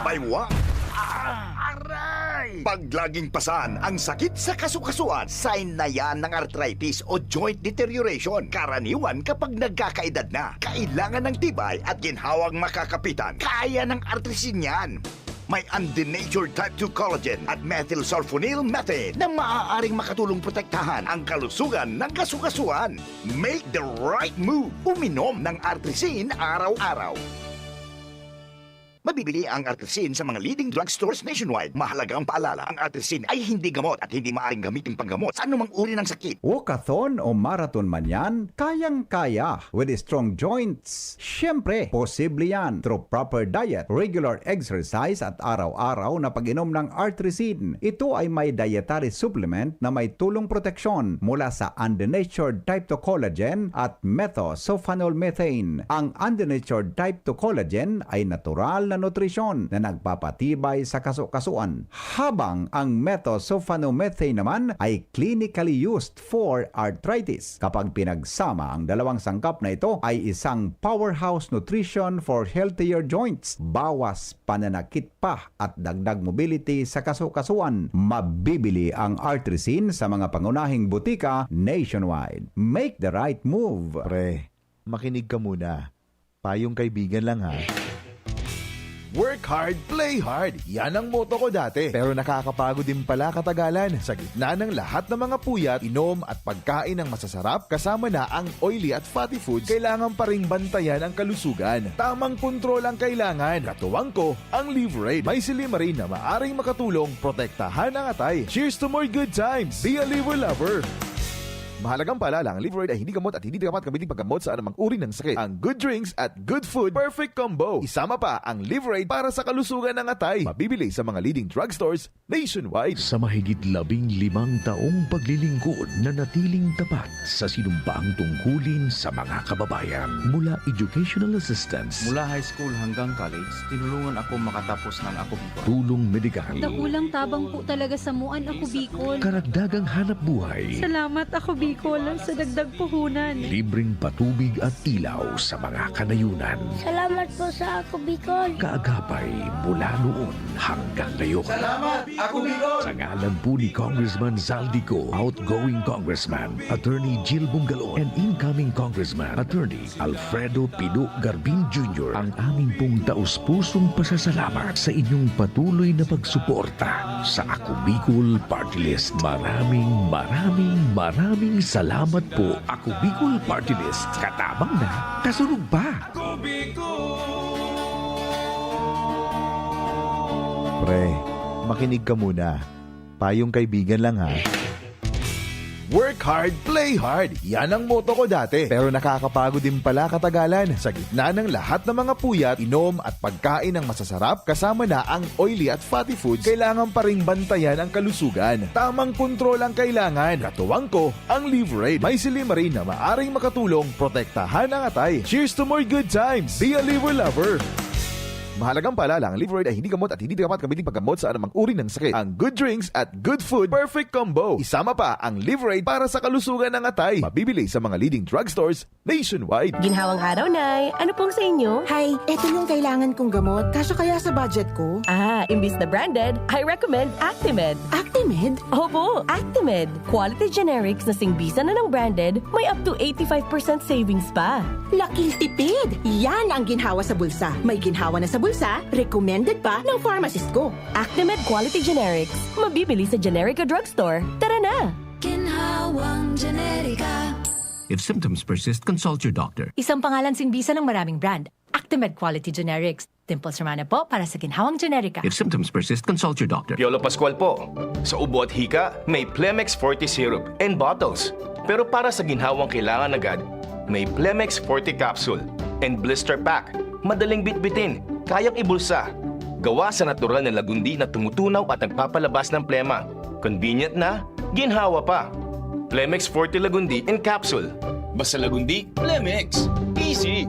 baywang, aray! Paglaging pasan ang sakit sa kasukasuan, sign na yan ng arthritis o joint deterioration. Karaniwan kapag nagkakaedad na, kailangan ng tibay at ginhawang makakapitan. Kaya ng Artrisin yan. May undenatured type two collagen at methylsulfonyl methane na maaaring makatulong protektahan ang kalusugan ng kasukasuan. Make the right move. Uminom ng Artrisin araw-araw. Mabibili ang Artrisin sa mga leading drugstores nationwide. Mahalagang paalala, ang Artrisin ay hindi gamot at hindi maaaring gamitin panggamot sa anumang uri ng sakit. Walkathon o marathon man yan, kayang-kaya with strong joints. Siyempre, posible yan through proper diet, regular exercise at araw-araw na pag-inom ng Artrisin. Ito ay may dietary supplement na may tulong proteksyon mula sa undenatured type two collagen at methylsulfonyl methane. Ang undenatured type two collagen ay natural na nutrisyon na nagpapatibay sa kasukasuan, habang ang methylsulfonyl methane naman ay clinically used for arthritis. Kapag pinagsama, ang dalawang sangkap na ito ay isang powerhouse nutrition for healthier joints. Bawas pananakit pa at dagdag mobility sa kasukasuan. Mabibili ang Artrisin sa mga pangunahing butika nationwide. Make the right move. Pre, makinig ka muna. Payong kaibigan lang, ha. Work hard, play hard. Yan ang motto ko dati. Pero nakakapagod din pala katagalan. Sa gitna ng lahat ng mga puyat, inom at pagkain ng masasarap, kasama na ang oily at fatty foods, kailangan pa ring bantayan ang kalusugan. Tamang kontrol ang kailangan. Katuwang ko, ang Liverade. May silymarin na maaring makatulong protektahan ang atay. Cheers to more good times! Be a Liver Lover! Mahalagang paalala, ang Livroid ay hindi gamot at hindi dapat gamitin paggamot sa anumang uri ng sakit. Ang good drinks at good food, perfect combo. Isama pa ang Livroid para sa kalusugan ng atay. Mabibili sa mga leading drugstores nationwide. Sa mahigit labing limang taong paglilingkod, nanatiling tapat sa sinumpang tungkulin sa mga kababayan. Mula educational assistance, Mula high school hanggang college, tinulungan ako makatapos ng Ako Bicol. Tulong medikal, Dakulang tabang po talaga sa muan, Ako Bicol. Karagdagang hanap buhay, Salamat, Ako Bicol, sa dagdag puhunan. Libreng patubig at ilaw sa mga kanayunan. Salamat po sa Ako Bicol. Kaagapay mula noon hanggang ngayon. Salamat, Ako Bicol! Sa ngalan po ni Congressman Zaldy Co, outgoing Congressman Attorney Jill Bungalon, and incoming Congressman Attorney Alfredo Pido Garbin Junior, ang amin pong taus-pusong pasasalamat sa inyong patuloy na pagsuporta sa Ako Bicol Party List. Maraming, maraming, maraming salamat po, Ako Bicol Party List. Katabang na, kasunod pa! Pre, makinig ka muna. Payong kaibigan lang, ha. Work hard, play hard. Yan ang motto ko dati. Pero nakakapagod din pala katagalan. Sa gitna ng lahat ng mga puyat, inom at pagkain ng masasarap, kasama na ang oily at fatty foods, kailangan pa ring bantayan ang kalusugan. Tamang kontrol ang kailangan. Katuwang ko, ang Livraid. May silymarin na maaring makatulong protektahan ang atay. Cheers to more good times! Be a Liver Lover! Mahalagang paalala, ang Livraid ay hindi gamot at hindi dapat gamitin paggamot sa anumang uri ng sakit. Ang good drinks at good food, perfect combo. Isama pa ang Livraid para sa kalusugan ng atay. Mabibili sa mga leading drugstores nationwide. Ginhawang araw, Nay. Ano pong sa inyo? Hay, eto yung kailangan kong gamot. Kaso kaya sa budget ko? Ah, imbis na branded, I recommend Actimed. Actimed? Opo, Actimed. Quality generics na singbisan na ng branded, may up to eighty-five percent savings pa. Laking tipid! Yan ang ginhawa sa bulsa. May ginhawa na sa bulsa, recommended pa ng pharmacist ko. Actimed Quality Generics. Mabibili sa Generica Drugstore. Tara na! Ginhawang Generica. If symptoms persist, consult your doctor. Isang pangalan singbisan ng maraming brand. Actimed Quality Generics. Dimples Romana po para sa Ginhawang Generica. If symptoms persist, consult your doctor. Piolo Pascual po. Sa ubo at hika, may Plemex Forte Syrup and bottles. Pero para sa ginhawang kailangan agad, may Plemex Forte Capsule and Blister Pack. Madaling bitbitin, kayang ibulsa. Gawa sa natural na lagundi na tumutunaw at nagpapalabas ng plema. Convenient na, ginhawa pa. Plemex Forte Lagundi in Capsule. Basta Lagundi, Plemex. Easy!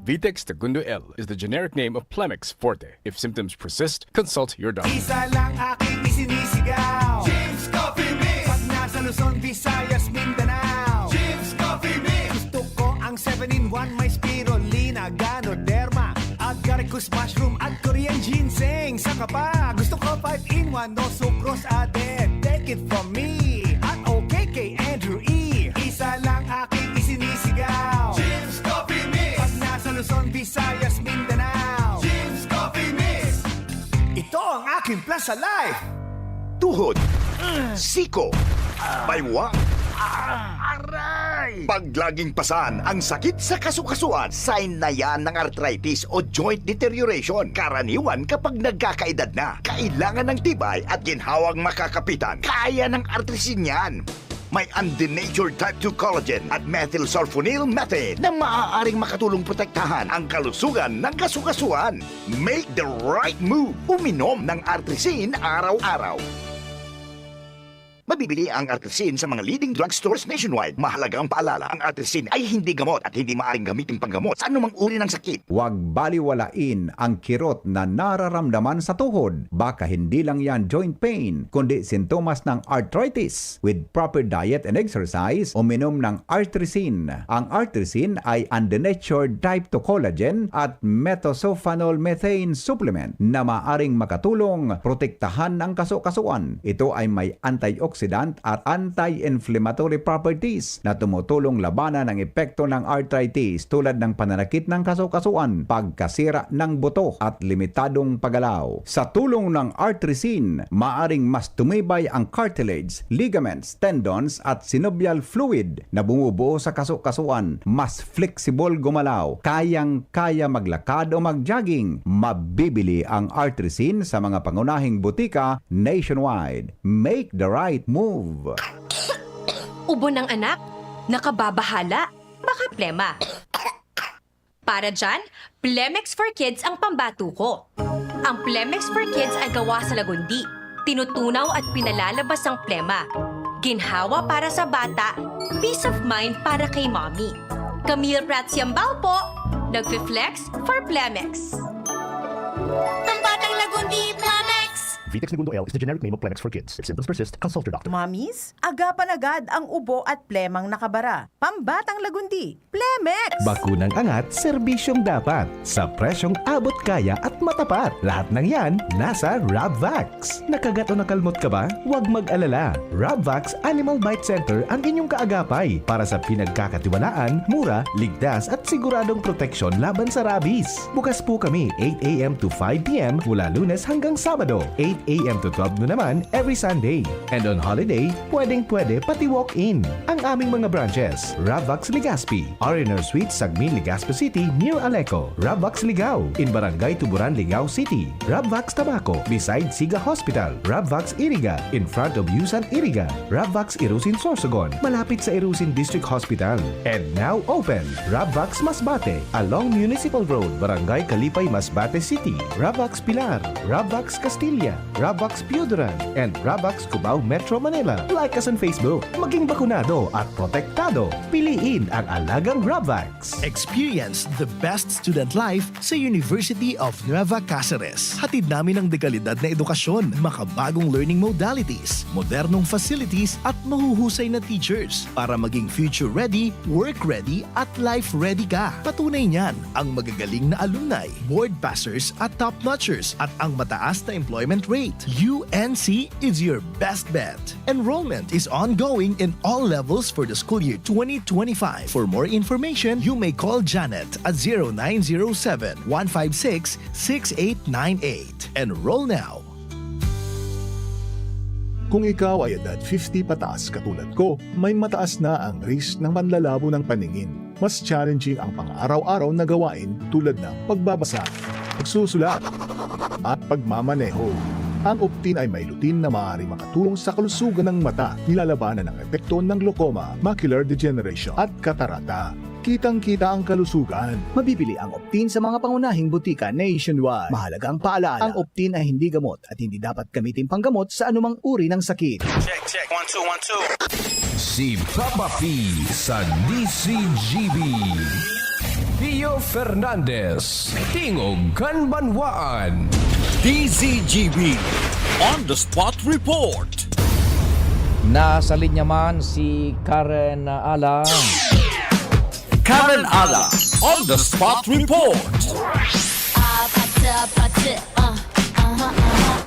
Vitex Tagundo L is the generic name of Plemex Forte. If symptoms persist, consult your doctor. Isa lang aking isinisigaw. James Coffee Mix. Pag nasa Luzon, Visayas, Mindanao. James Coffee Mix. Gusto ko ang seven-in-one, may spirulina, ganoderma, agaricus mushroom at Korean ginseng. Saka pa, gusto ko five-in-one, no sucrose added. Take it from me at okay kay Andrew E. Isa lang aking isinisigaw. James Coffee Mix. Pag nasa Luzon, Visayas, Mindanao. James Coffee Mix. Ito ang aking plan sa life. Tuhod, siko, baywang, aray! Pag laging pasan ang sakit sa kasukasuan, sign na yan ng arthritis o joint deterioration. Karaniwan kapag nagkakaedad na, kailangan ng tibay at ginhawang makakapitan. Kaya ng Artrisin yan. May undenatured type two collagen at methylsulfonyl methane na maaaring makatulong protektahan ang kalusugan ng kasukasuan. Make the right move. Uminom ng Artrisin araw-araw. Mabibili ang Artrisin sa mga leading drugstores nationwide. Mahalagang paalala, ang Artrisin ay hindi gamot at hindi maaaring gamitin panggamot sa anumang uri ng sakit. Huwag baliwalain ang kirot na nararamdaman sa tuhod. Baka hindi lang yan joint pain, kundi sintomas ng arthritis. With proper diet and exercise, uminom ng Artrisin. Ang Artrisin ay undenatured type two collagen at methylsulfonyl methane supplement na maaring makatulong protektahan ang kasukasuan. Ito ay may antioxidant at anti-inflammatory properties na tumutulong labanan ang epekto ng arthritis, tulad ng pananakit ng kasukasuan, pagkasira ng buto, at limitadong paggalaw. Sa tulong ng Artrisin, maaring mas tumibay ang cartilage, ligaments, tendons, at synovial fluid na bumubuo sa kasukasuan. Mas flexible gumalaw, kayang-kaya maglakad o mag-jogging. Mabibili ang Artrisin sa mga pangunahing butika nationwide. Make the right move! Ubo ng anak? Nakababahala? Baka plema. Para dyan, Plemex for Kids ang pambato ko. Ang Plemex for Kids ay gawa sa lagundi. Tinutunaw at pinalalabas ang plema. Ginhawa para sa bata, peace of mind para kay mommy. Camille Prats Yambao po, nagfi-flex for Plemex. Pambatang Lagundi, Plemex! Vitex Negundo L is the generic name of Plemex for Kids. If symptoms persist, consult your doctor. Mommies, agapan agad ang ubo at plemang nakabara. Pambatang Lagundi, Plemex! Bakunang angat, serbisyong dapat. Sa presyong abot kaya at matapat. Lahat ng yan, nasa Rabvax. Nakagat o nakalmot ka ba? Huwag mag-alala. Rabvax Animal Bite Center ang inyong kaagapay para sa pinagkakatiwalaan, mura, ligtas at siguradong proteksyon laban sa rabies. Bukas po kami eight a m to five p m mula Lunes hanggang Sabado, eight a m to twelve noon naman every Sunday. And on holiday, pwedeng-pwede pati walk-in. Ang aming mga branches, Rabvax Legazpi, R and R Suite, Sagmin, Legazpi City, near Aleco, Rabvax Ligao, in Barangay Tuburan, Ligao City, Rabvax Tabaco, beside Siga Hospital, Rabvax Iriga, in front of Yusan Iriga, Rabvax Irusin Sorsogon, malapit sa Irusin District Hospital. And now open, Rabvax Masbate, along Municipal Road, Barangay Kalipay, Masbate City, Rabvax Pilar, Rabvax Castilla, Rabvax Pioduran, and Rabvax Cubao, Metro Manila. Like us on Facebook. Maging bakunado at protektado. Piliin ang alagang Rabvax. Experience the best student life sa University of Nueva Caceres. Hatid namin ang dekalidad na edukasyon, makabagong learning modalities, modernong facilities at mahuhusay na teachers para maging future-ready, work-ready at life-ready ka. Patunay niyan ang magagaling na alumni, board passers at top-notchers at ang mataas na employment rate. U N C is your best bet. Enrollment is ongoing in all levels for the school year twenty twenty-five. For more information, you may call Janet at zero nine zero seven, one five six, six eight nine eight. Enroll now. Kung ikaw ay edad fifty pataas katulad ko, may mataas na ang risk ng panlalabo ng paningin. Mas challenging ang pang-araw-araw na gawain tulad ng pagbabasa, pagsusulat, at pagmamaneho. Ang Optin ay may lutein na maaaring makatulong sa kalusugan ng mata, nilalabanan ang epekto ng glaucoma, macular degeneration, at katarata. Kitang-kita ang kalusugan. Mabibili ang Optin sa mga pangunahing butika nationwide. Mahalagang paalaala, ang Optin ay hindi gamot at hindi dapat gamitin panggamot sa anumang uri ng sakit. Check, check. One, two, one, two. Si Papa P sa D Z G B. Pio Fernandez, Tingog kan Banwaan. D Z G B on the spot report. Nasa linya man si Karen Ala. Karen Ala on the spot report.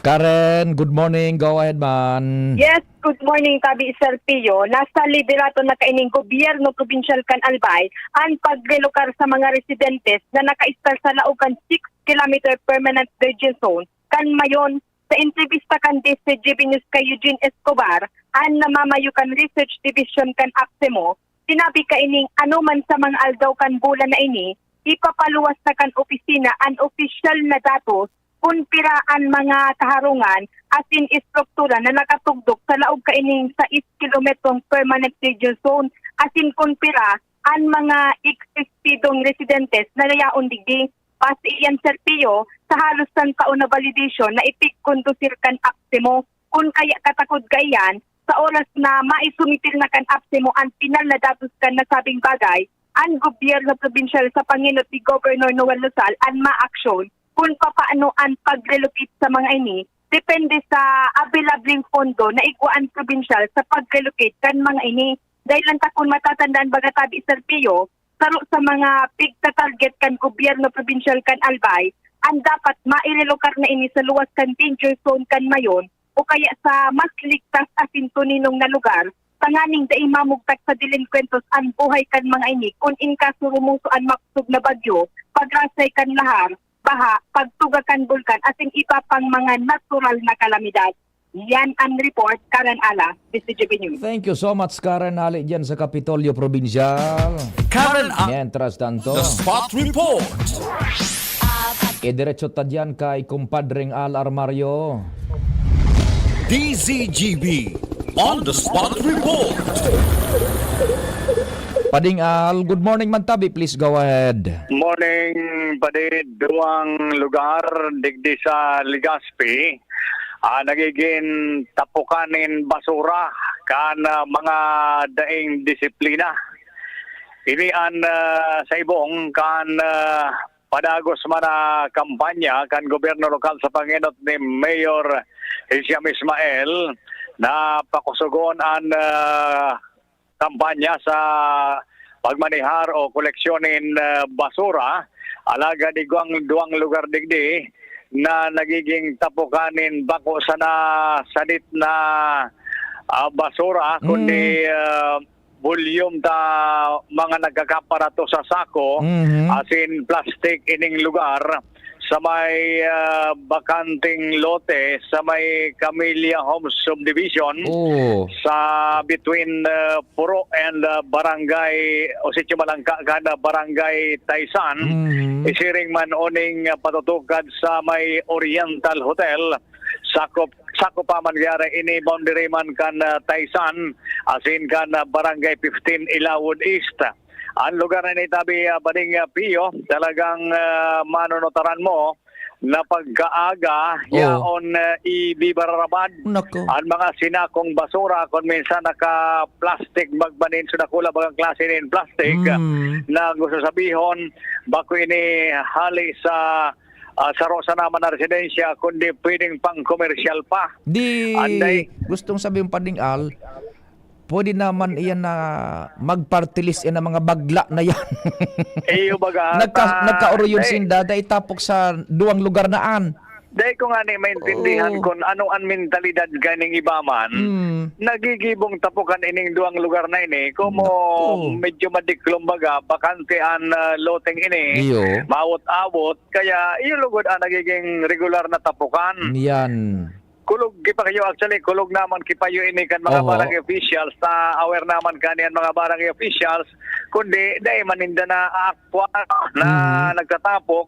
Karen, good morning. Go ahead man. Yes, good morning, Tabi Sir Pio. Nasa liderato na kaining gobyerno probinsyal kan Albay ang pagrelokar sa mga residentes na nakaistar sa laog kan six kilometer permanent danger zone kan Mayon. Sa entrevista kan D Z G B News kay Eugene Escobar, an namamayo kan Research Division kan APSEMO, sinabi kaining anoman sa mga aldaw kan bulan na ini, ipapaluwas na kan opisina an opisyal na datos kun pira an mga kaharungan asin estruktura na nakatugdok sa laog kaining sais kilometrong permanent danger zone, asin kun pira an mga eksistidong residentes na yaon digdi. Base iyan, Sir Pio, sa halos san taon na validation na ipigkondusir kan APSEMO. Kun kaya katakod kaiyan, sa oras na maisumitil na kan APSEMO an pinal na datos kan nasabing bagay, an gobyerno probinsyal sa pangenot ni Governor Noel Rosal an maaksyon kun papaano an pag-relocate sa mga ini, depende sa abilableng pondo na igwa an probinsyal sa pag-relocate kan mga ini. Dahil lang ta kun matatandaan, baga, Tabi Sir Pio, saro sa mga pigta-target kan gobyerno probinsyal kan Albay, an dapat mairelokar na ini sa luwas kan danger zone kan Mayon o kaya sa mas ligtas asin tuninong na lugar, tanganing dai mamugtak sa delinkwentes an buhay kan mga ini kun in kaso rumuso an makosog na bagyo, pagrasay kan lahar, baha, pagtuga kan bulkan asin iba pang mga natural na kalamidad. Yan ang report, Karen Ala, D Z G B News. Thank you so much, Karen. Hali dyan sa Kapitolyo Probinsyal. Karen A- Mientras tanto, The Spot Report. Idiretso ta dyan kay Kumpadreng Al Armario. D Z G B on the Spot Report. Pading Al, good morning man tabi. Please go ahead. Morning, Padi. Duwang lugar digdi sa Legazpi, ah, nagiging tapukan nin basura kan, ah, mga daing disiplina. Ini an, ah, sa ibong kan, ah, padagos man na kampanya kan gobyerno lokal sa pangenot ni Mayor Hisham Ismael na pakusogon an, ah, kampanya sa pagmanihar o koleksyon nin, ah, basura. Alagad igwang duwang lugar digdi na nagiging tapukan nin bako sana sadit na, ah, basura, kundi, Mm. ah, volume ta mga nagkakaparato sa sako, Mhm. asin plastic ining lugar sa may, ah, bakanteng lote sa may Camellia Homes Subdivision, Oo. sa between, ah, Puro and, ah, Barangay o Sitio Malangka kan, ah, Barangay Taisan. Mhm. Isiring man oning, ah, patutukad sa may Oriental Hotel, sakop, sakop pa man gayara ini boundary man kan, ah, Taisan, asin kan, ah, Barangay fifteen Ilawod East. Ang lugar na ini tabi, ah, Bading, ah, Pio, talagang, ah, manunutaran mo na pagkaaga, Oo. yaon, ah, ibibararabad Nako. ang mga sinakong basura, kung minsan naka-plastic bag man nin, so dakula bagang klase nin plastic, Mm. na gusto sabihon, bako ini hali sa, ah, saro sana man na residensya, kundi pwedeng pang-komersyal pa. Di, Anday. gustong sabihin pa ding, Al, pwede naman iyan na mag-party list, iyan ang mga bagla na yan. Iyo, baga, Nagka-, ta-, nagkaoroyon eh. sinda, dai tapok sa duwang lugar na an. Dai ko ngani maintindihan Oo. kung ano ang mentalidad kaning iba man. Mm. Nagigibong tapukan ining duwang lugar na ini. Komo Naku. medyo madiklom baga, bakante an, ah, loteng ini. Iyo. Maawot-awot. Kaya, iyo lugod ang nagiging regular na tapukan. Yan. Kulog, gipakiyo, actually, kulog naman kipayo ini kan mga Oho. barangay officials. Ta aware naman kani an mga barangay officials. Kundi, dai man ninda na aaktuan na Mhm. nagtatapok.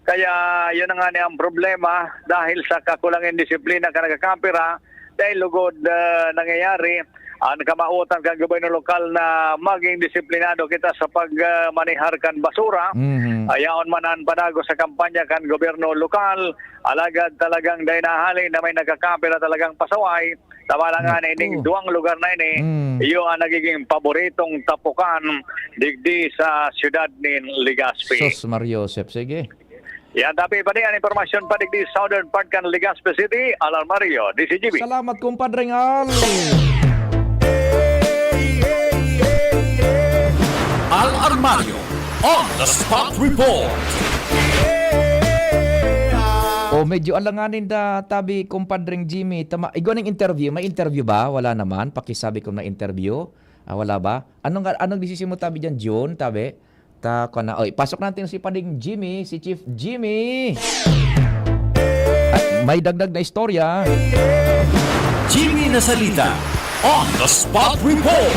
Kaya, yun na nga ni ang problema. Dahil sa kakulangan disiplina ka nagkakapira, dahil lugod, ah, nangyayari, ang kamaotan kan gobyerno lokal na maging disiplinado kita sa pag, ah, manihar kan basura. Mhm. Ayaon man ang panago sa kampanya kan gobyerno lokal, alagad talagang dai nahali na may nagkakapira talagang pasaway. Tama lang nga na Naku. ining duwang lugar na ini, Mm. iyo ang nagiging paboritong tapukan digdi sa siyudad nin Legazpi. Sus, Mario Joseph, sige. Yan, tapi pa rin ang impormasyon pa digdi sa southern part kan Legazpi City, Alan Mario, D C G B. Salamat, kumpadre Ngal. Al Armario on the spot report. Oh, medyo alanganin da tabi, kumpadreng Jimmy. Tama, igwa ning interview. May interview ba? Wala naman. Pakisabi kung may interview. Ah, wala ba? Anong, anong desisyon mo tabi diyan, June? Tabi? Ta, ko na. Oy, pasok natin si Pading Jimmy, si Chief Jimmy. Ay, may dagdag na istorya. Jimmy Nasalita on the spot report.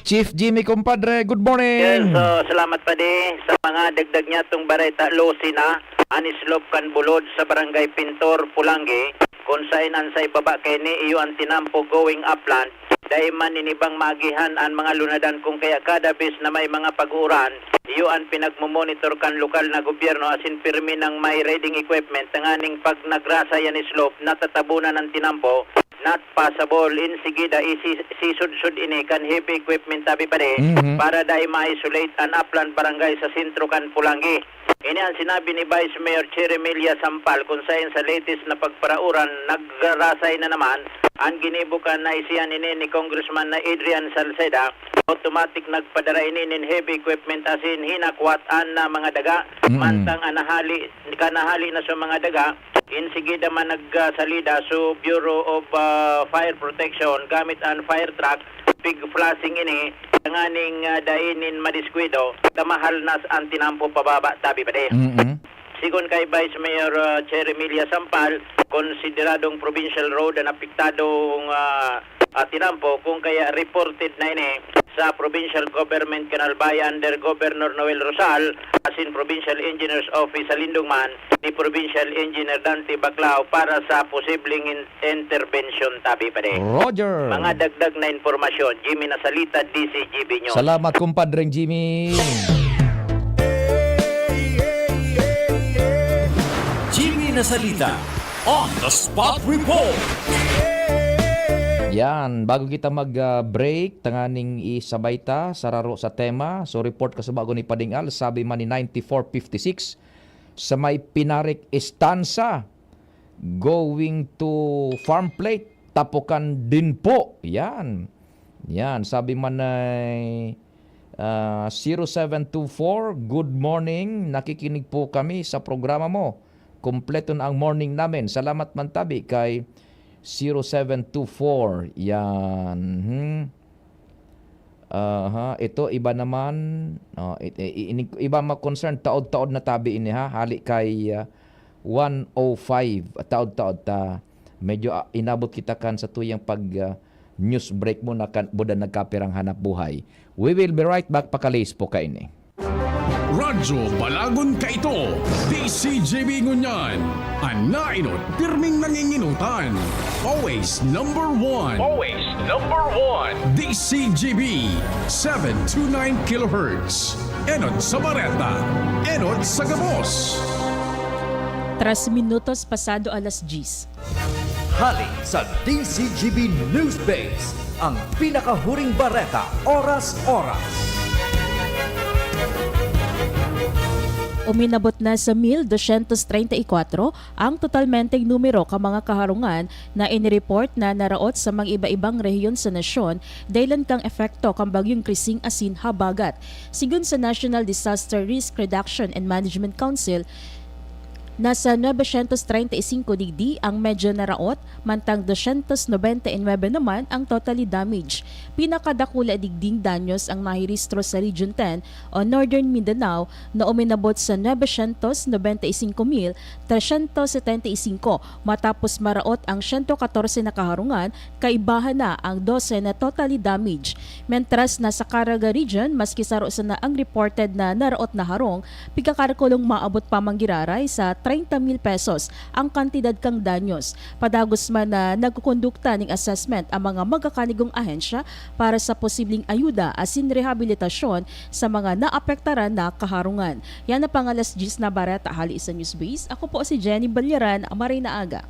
Chief Jimmy, kumpadre, good morning. Yes, so, salamat, Padi. Sa mga dagdag niya tong bareta, losi na an slope kan bulod sa Barangay Pintor, Pulangi, kun saen an sa ibaba kaini iyo an tinampo going upland. Dai man ninibang maagihan an mga lunadan, kun kaya kada bes na may mga pag-uuran, iyo an pinagmo-monitor kan lokal na gobyerno asin pirmi nang may riding equipment tanganing pag nagrasay an slope, natatabunan an tinampo, not passable. Insigida, isi-, sisudsud ini kan heavy equipment, tabi pa di, Mhm. para dai ma-isolate an upland barangay sa sentro kan Pulangi. Ini ang sinabi ni Vice Mayor Cherry Melia Sampal, kun saen sa latest na pagparauran, nagrarasay na naman an ginibo kan naisihan ini ni Congressman na Adrian Salceda. Automatic nagpadara ini nin heavy equipment asin hinakwat an, ah, mga daga. Mm. Mantang an nahali, kan nahali na sa mga daga, insigida man nagsalida sa Bureau of, ah, Fire Protection gamit an fire truck, pig flushing ini, tanganing, ah, dai nin madiskuwido, ta mahalnas an tinampo pababa, tabi pa di. Mm-mm. Sigon kay Vice Mayor, ah, Cherry Melia Sampal, konsideradong provincial road an apektadong, ah, ah, tinampo, kung kaya reported na ini sa provincial government kan Albay under Governor Noel Rosal, asin Provincial Engineer's Office sa Lindong man, ni Provincial Engineer Dante Baclao para sa posibleng in-, intervention, tabi pa din. Roger. Mga dagdag na impormasyon, Jimmy Nasalita, D C G B News. Salamat, kumpadreng Jimmy. Jimmy Nasalita, on the spot report. Yan, bago kita mag, ah, break, tanganing isabay ta sa raro sa tema. So, report ka sa bago ni Pading Al, sabi man ni ninety-four fifty-six, sa may Pinarik Estanza, going to Farm Plate, Tapukan din po. Yan. Yan, sabi man ay, ah, zero seven two four, "Good morning, nakikinig po kami sa programa mo. Kompleto na ang morning namin. Salamat man tabi kay zero seven two four." Yan. Hmm. Aha, ito iba naman. Oh, it-, i-, ini-, iba ma-concern, taod-taod na tabi ini, ha. Hali kay, ah, one oh five, taod-taod ta. Medyo, ah, inabot kita kan sa tuyang pag, ah, news break mo na kan, buda nagkapirang hanap buhay. We will be right back, pakalays po kaini. Radyo Balagon kaito, D C G B ngunyan. An naenot, pirming nangingenotan. Always number one. Always number one. D C G B, seven two nine kilohertz. Enot sa bareta, enot sa gabos. Tres minutos pasado alas diyes. Hali sa D C G B News Base, ang pinakahuring bareta, oras-oras. Uminabot na sa mil dosyentos treinta y cuatro ang totalmenteng numero kan mga kaharungan na inireport na naraot sa mga iba-ibang rehiyon sa nasyon dahilan kan epekto kan Bagyong Krising asin habagat. Sigon sa National Disaster Risk Reduction and Management Council, nasa novecientos treinta y cinco digdi ang medyo naraot, mantang doscientos noventa y nueve naman ang totally damaged. Pinakadakula digding danyos ang nahiristro sa Region ten o Northern Mindanao na uminabot sa novecientos noventa y cinco mil trescientos setenta y cinco, matapos maraot ang siyento katorse na kaharungan, kaibahan na ang dose na totally damaged. Mentras na sa Caraga Region, maski saro sana ang reported na naraot na harong, pigkakalkulong maabot pa man giraray sa treinta mil pesos ang kantidad kan danyos. Padagos man na nagkukondukta ning assessment ang mga magakanigong ahensya para sa posibleng ayuda asin rehabilitasyon sa mga naapektaran na kaharungan. Yan ang pang-alas diyes na bareta hali sa Newsbase. Ako po si Jenny Balyaran, maray na aga.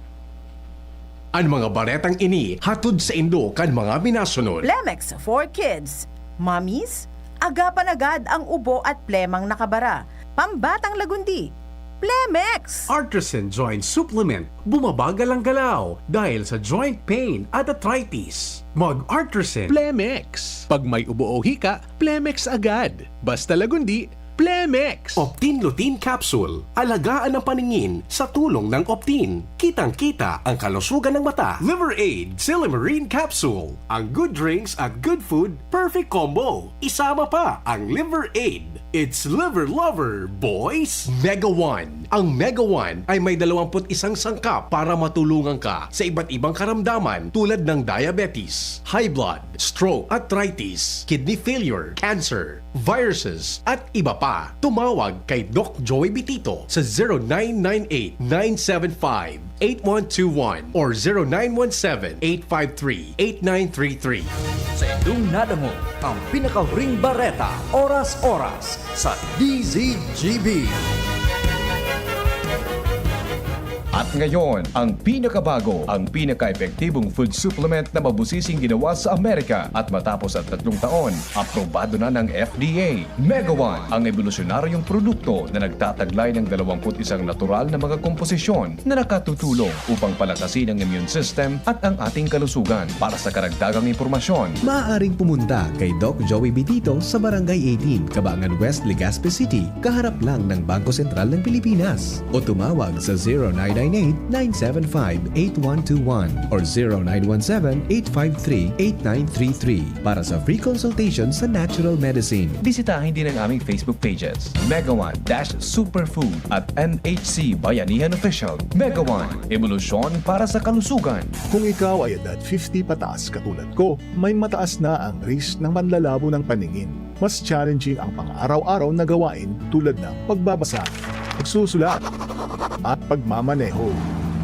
An mga baretang ini hatod saindo kan mga minasunod. Plemex for Kids. Mommies, agapan agad ang ubo at plemang nakabara. Pambatang lagundi. Plemex! Artisan Joint Supplement. Bumabagal ang galaw dahil sa joint pain at arthritis. Mag-Artisan. Plemex. Pag may ubo o hika, Plemex agad. Basta lagundi, Plemex. Optin Lutein Capsule. Alagaan ang paningin sa tulong ng Optin. Kitang-kita ang kalusugan ng mata. Liver Aid, Silymarin Capsule. Ang good drinks at good food, perfect combo. Isama pa ang Liver Aid. It's Liver Lover, boys! Mega One. Ang Mega One ay may dalawampu't isang sangkap para matulungan ka sa iba't ibang karamdaman tulad ng diabetes, high blood, stroke, arthritis, kidney failure, cancer, viruses, at iba pa. Tumawag kay Doc Joey Bitito sa zero nine nine eight, nine seven five, eight one two one or zero nine one seven, eight five three, eight nine three three. Sa indong nadangog ang pinakahuring bareta, oras-oras sa D Z G B. At ngayon, ang pinakabago, ang pinaka-epektibong food supplement na mabusising ginawa sa Amerika at matapos ang tatlong taon, aprobado na ng F D A. Mega One, ang ebolusyonaryong produkto na nagtataglay ng dalawampu't isang natural na mga komposisyon na nakatutulong upang palakasin ang immune system at ang ating kalusugan. Para sa karagdagang impormasyon, maaaring pumunta kay Doc Joey Bitito sa Barangay eighteen, Cabangan West, Legazpi City, kaharap lang ng Bangko Sentral ng Pilipinas. O tumawag sa zero nine eight nine seven five eight one two one or zero nine one seven eight five three eight nine three three para sa free consultation sa natural medicine. Bisitahin din ang aming Facebook pages, Mega One dash Superfood at M H C Bayanihan Official. Mega One, ebolusyon para sa kalusugan. Kung ikaw ay edad fifty pataas katulad ko, may mataas na ang risk ng manlalabo ng paningin. Mas challenging ang pang-araw-araw na gawain tulad ng pagbabasa, pagsusulat, at pagmamaneho.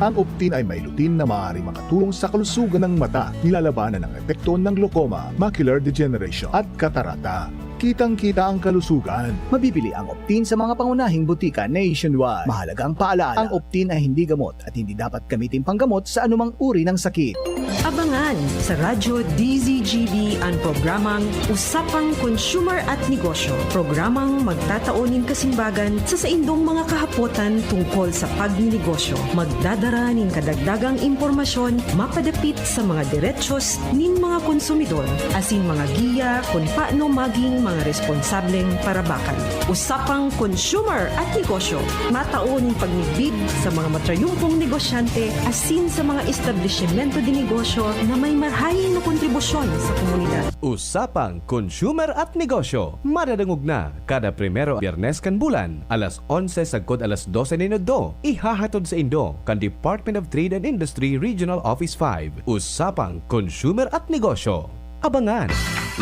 Ang Optin ay may lutein na maaaring makatulong sa kalusugan ng mata, nilalabanan ang epekto ng glaucoma, macular degeneration, at katarata. Kitang-kita ang kalusugan. Mabibili ang Optin sa mga pangunahing butika nationwide. Mahalagang paalala, ang Optin ay hindi gamot at hindi dapat gamitin panggamot sa anumang uri ng sakit. Abangan sa Radyo D Z G B an programang Usapang Consumer at Negosyo, programang magtatao nin kasimbagan sa saindong mga kahapotan tungkol sa pagninegosyo. Magdadara nin kadagdagang impormasyon mapadapit sa mga derechos nin mga konsumidor, asin mga giya kun paano maging mga responsableng parabakan. Usapang Consumer at Negosyo, matao nin pagmidbid sa mga matrayumpong negosyante asin sa mga establisimento de negosyo na may marhaing na kontribusyon sa komunidad. Usapang Consumer at Negosyo, madadangog na kada primero Biyernes kan bulan, alas onse sagkod alas dose nin udto. Ihahatod saindo kan Department of Trade and Industry Regional Office five. Usapang Consumer at Negosyo. Abangan!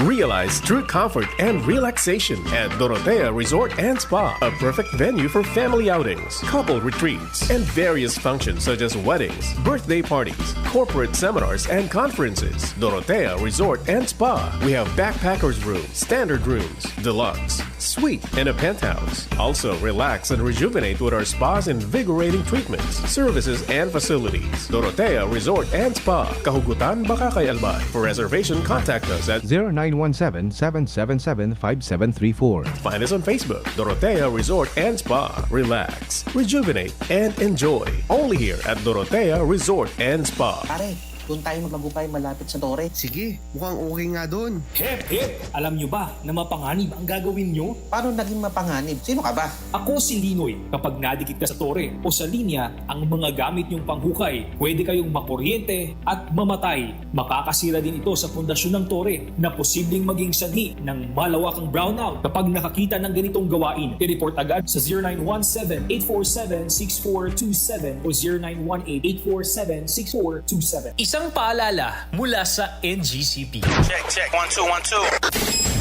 Realize true comfort and relaxation at Dorotea Resort and Spa, a perfect venue for family outings, couple retreats, and various functions such as weddings, birthday parties, corporate seminars, and conferences. Dorotea Resort and Spa. We have backpackers room, standard rooms, deluxe, suite, and a penthouse. Also, relax and rejuvenate with our spas, invigorating treatments, services, and facilities. Dorotea Resort and Spa, Kahugutan, Bacacay, Albay. For reservation, contact us at zero nine one seven, seven seven seven, five seven three four. Find us on Facebook, Dorotea Resort and Spa. Relax, rejuvenate, and enjoy. Only here at Dorotea Resort and Spa. Pare, doon tayo magmagupay malapit sa tore. Sige, mukhang okay nga doon. Hep, hep! Alam nyo ba na mapanganib ang gagawin nyo? Paano naging mapanganib? Sino ka ba? Ako si Linoy. Kapag nadikit ka sa tore o sa linya, ang mga gamit nyong panghukay, pwede kayong makuryente at mamatay. Makakasira din ito sa pundasyon ng tore na posibleng maging sanhi ng malawakang brownout. Kapag nakakita ng ganitong gawain, i-report agad sa zero nine one seven, eight four seven, six four two seven o zero nine one eight, eight four seven, six four two seven. Isang paalala mula sa N G C P. Check, check. One, two, one, two.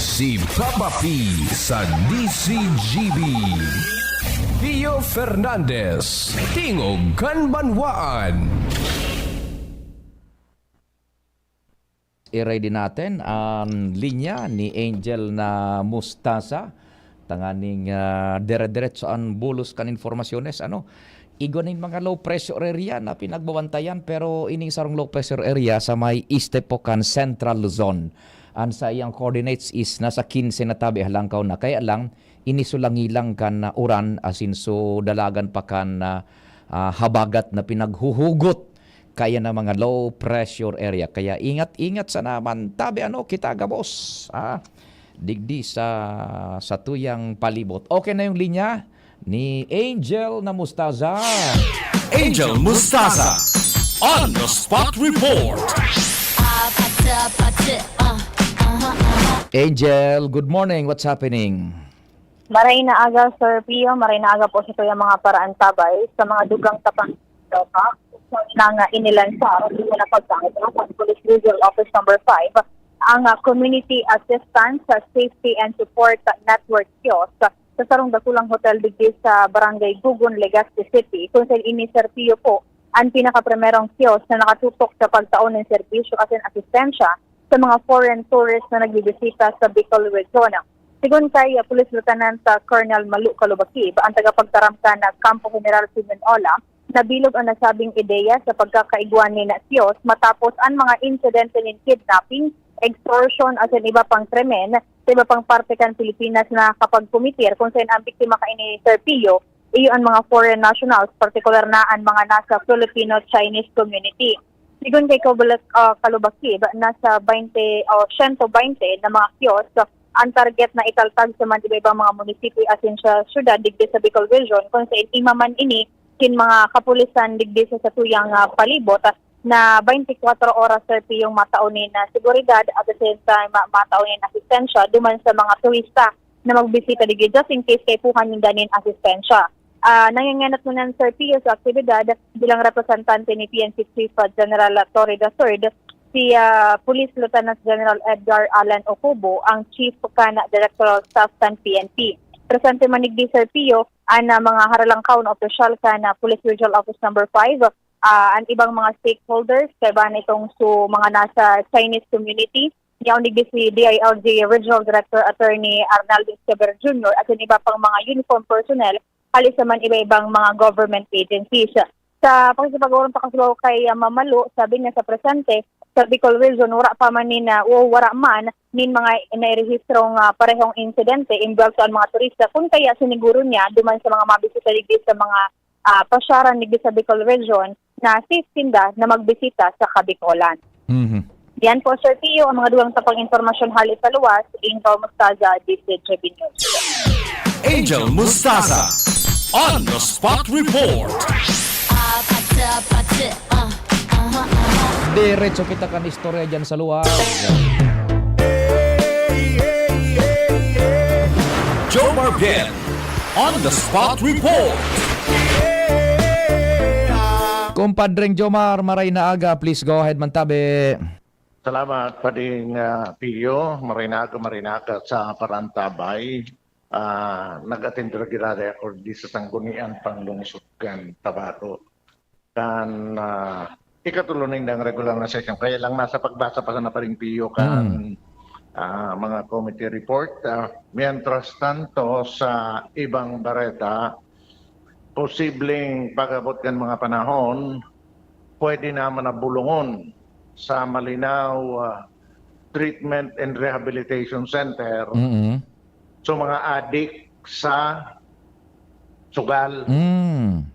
Si Papa P sa D Z G B. Pio Fernandez, Tingog kan Banwaan. I-ready natin ang linya ni Angel na Mustasa, tanganing, ah, dire-diretso ang bulos kan informasyones, ano? Igwa nin mga low pressure area na pinagbabantayan, pero ining sarong low pressure area sa may East Epocan Central Luzon. Ang saiyang coordinates is nasa quince na tabi halangkaw na. Kaya lang, ini so langilang kan, ah, uran, asin so dalagan pa kan, ah, ah, habagat na pinaghuhugot kaya ng mga low pressure area. Kaya ingat-ingat sana man tabi ano kita gabos, ah, digdi sa, sa tuyang palibot. Okay na yung linya ni Angel na Mustaza. Angel Mustaza on the spot report. Angel, good morning. What's happening? Maray na aga, Sir Pio. Maray na aga po sa tuyang mga paraantabay. Sa mga dugang tapang tropa, nang, ah, inilansa ang mga pagkain sa Police Regional Office Number five, ang, ah, Community Assistance, ah, Safety and Support Network Kiosk sa sarong dakulang hotel digdi sa Barangay Gugon, Legazpi City, kung saan ini, Sir Pio, po ang pinakaprimerong kiosk na nakatutok sa pagtao ng serbisyo asin asistensya sa mga foreign tourists na nagbibisita sa Bicol Region. Sigon kay, ah, Police Lieutenant, ah, Colonel Malu Kalubakib, ang tagapagtaram kan, ah, Kampo General Simeon Ola, nabilog ang nasabing ideya sa pagkakaigwa nin kiosk matapos ang mga insidente nin kidnapping, extortion, asin iba pang krimen sa iba pang parte kan Pilipinas na nakakapagkumitir, kung saan ang biktima kaini, Sir Pio, iyo ang mga foreign nationals, partikular na ang mga nasa Filipino-Chinese community. Sigon kay Kobulak, ah, Kalubakib, nasa baynte o siyento baynte na mga kiosk ang target na ikaltag sa man iba-ibang mga munisipyo asin sa syudad digdi sa Bicol Region, kung saan ima man ini kin mga kapulisan digdi sa satuyang, ah, palibot, ah, na twenty-four oras, Sir Pio, matao nin, ah, seguridad, at the same time, ah, matao nin asistensya duman sa mga turista na magbisita digdi, just in case kaipuhan ninda nin asistensya. Ah, nanganganat ngunyan, Sir Pio, sa aktibidad bilang representante ni P N P Chief, ah, General Torre the Third, si, ah, Police Lieutenant General Edgar Alan Ocubo, ang Chief kan Directoral Staff kan P N P. Presente man digdi, Sir Pio, an, ah, mga haralangkaw na opisyal kan, ah, Police Regional Office Number Five, ah, an ibang mga stakeholders, kaiba na itong su mga nasa Chinese community. Yaon digdi si D I L G Regional Director Attorney Arnaldo Escobar Junior at an iba pang mga uniform personnel hali sa man iba-ibang mga government agencies. Sa pakikipag-orong pakasulaw kay, ah, Mamalo, sabi niya sa presente, sa Bicol Region, wara pa man nin, ah, o wara man nin mga nairehistrong, ah, parehong insidente involved sa mga turista, kun kaya siniguro niya duman sa mga mabisita digdi sa mga, ah, pasyaran digdi sa Bicol Region na safe sinda na magbisita sa Kabicolan. Mhm. Yan po, Sir Pio, ang mga duwang tapang impormasyon hali sa luwas. Ingo Mostaza, D Z J B News. Angel Mostaza on the spot report. Ah, pati, pati, ah, aha, aha. Diretso kita kan istorya dyan sa luwas. Jomar Bien on the spot report. Kumpadreng Jomar, maray na aga. Please go ahead, mantabi. Salamat, Pading ah, Pio. Marinaga, marinaga sa parantabay. Ah, nag-attend ra giraray ako di sa Sanggunian Panglungsod kan Tabaco. Kan ah, ikatulo nindang regular na session. Kaya lang nasa pagbasa pa sana, Pading Pio, kan ah, mga committee report. Ah, mientras tanto, sa ibang bareta, posibleng pag-abot kan mga panahon, pwede naman na bulungon sa Malinao ah, Treatment and Rehabilitation Center Mm-mm. so mga adik sa sugal, Mm.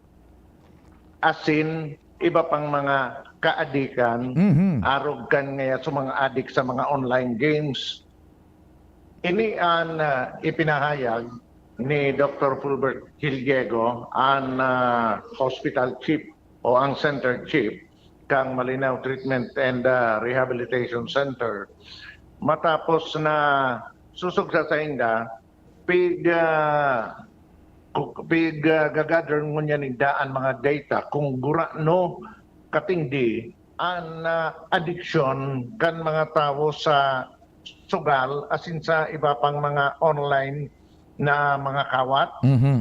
asin iba pang mga kaadikan, Mhm. arog kan ngaya sa mga adik sa mga online games. Ini an ah, ipinahayag ni Doctor Fulbert Gil Diego, an ah, hospital chief o ang center chief kan Malinao Treatment and ah, Rehabilitation Center. Matapos na susog sa sainda, pig ah, ku- pig ah, gagather ngunyan ninda an mga data kung gurano katindi an ah, adiksyon kan mga tawo sa sugal asin sa iba pang mga online na mga kawat. Mhm.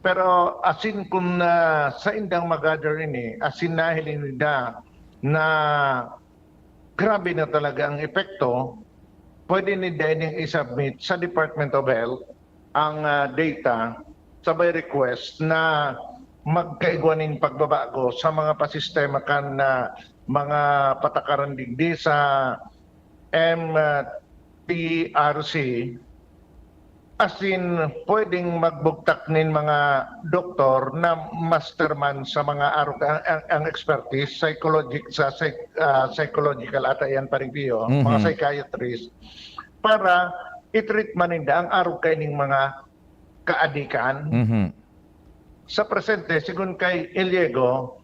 Pero asin kun ah, saindang magather ini, asin nahiling ninda na grabe na talaga ang epekto, pwede ninda ining i-submit sa Department of Health ang ah, data sabay request na magkaigwa nin pagbabago sa mga pasistema kan ah, mga patakaran digdi sa M T R C, asin pwedeng magbugtak nin mga doktor na masterman sa mga arog ang, ang, ang expertise psychologic sa psych, ah, psychological ata yan, Paring Pio, mga Mhm. psychiatrist, para i-treat man ninda ang arog kaining mga kaadikan. Mhm. Sa presente, sigon kay Eliego,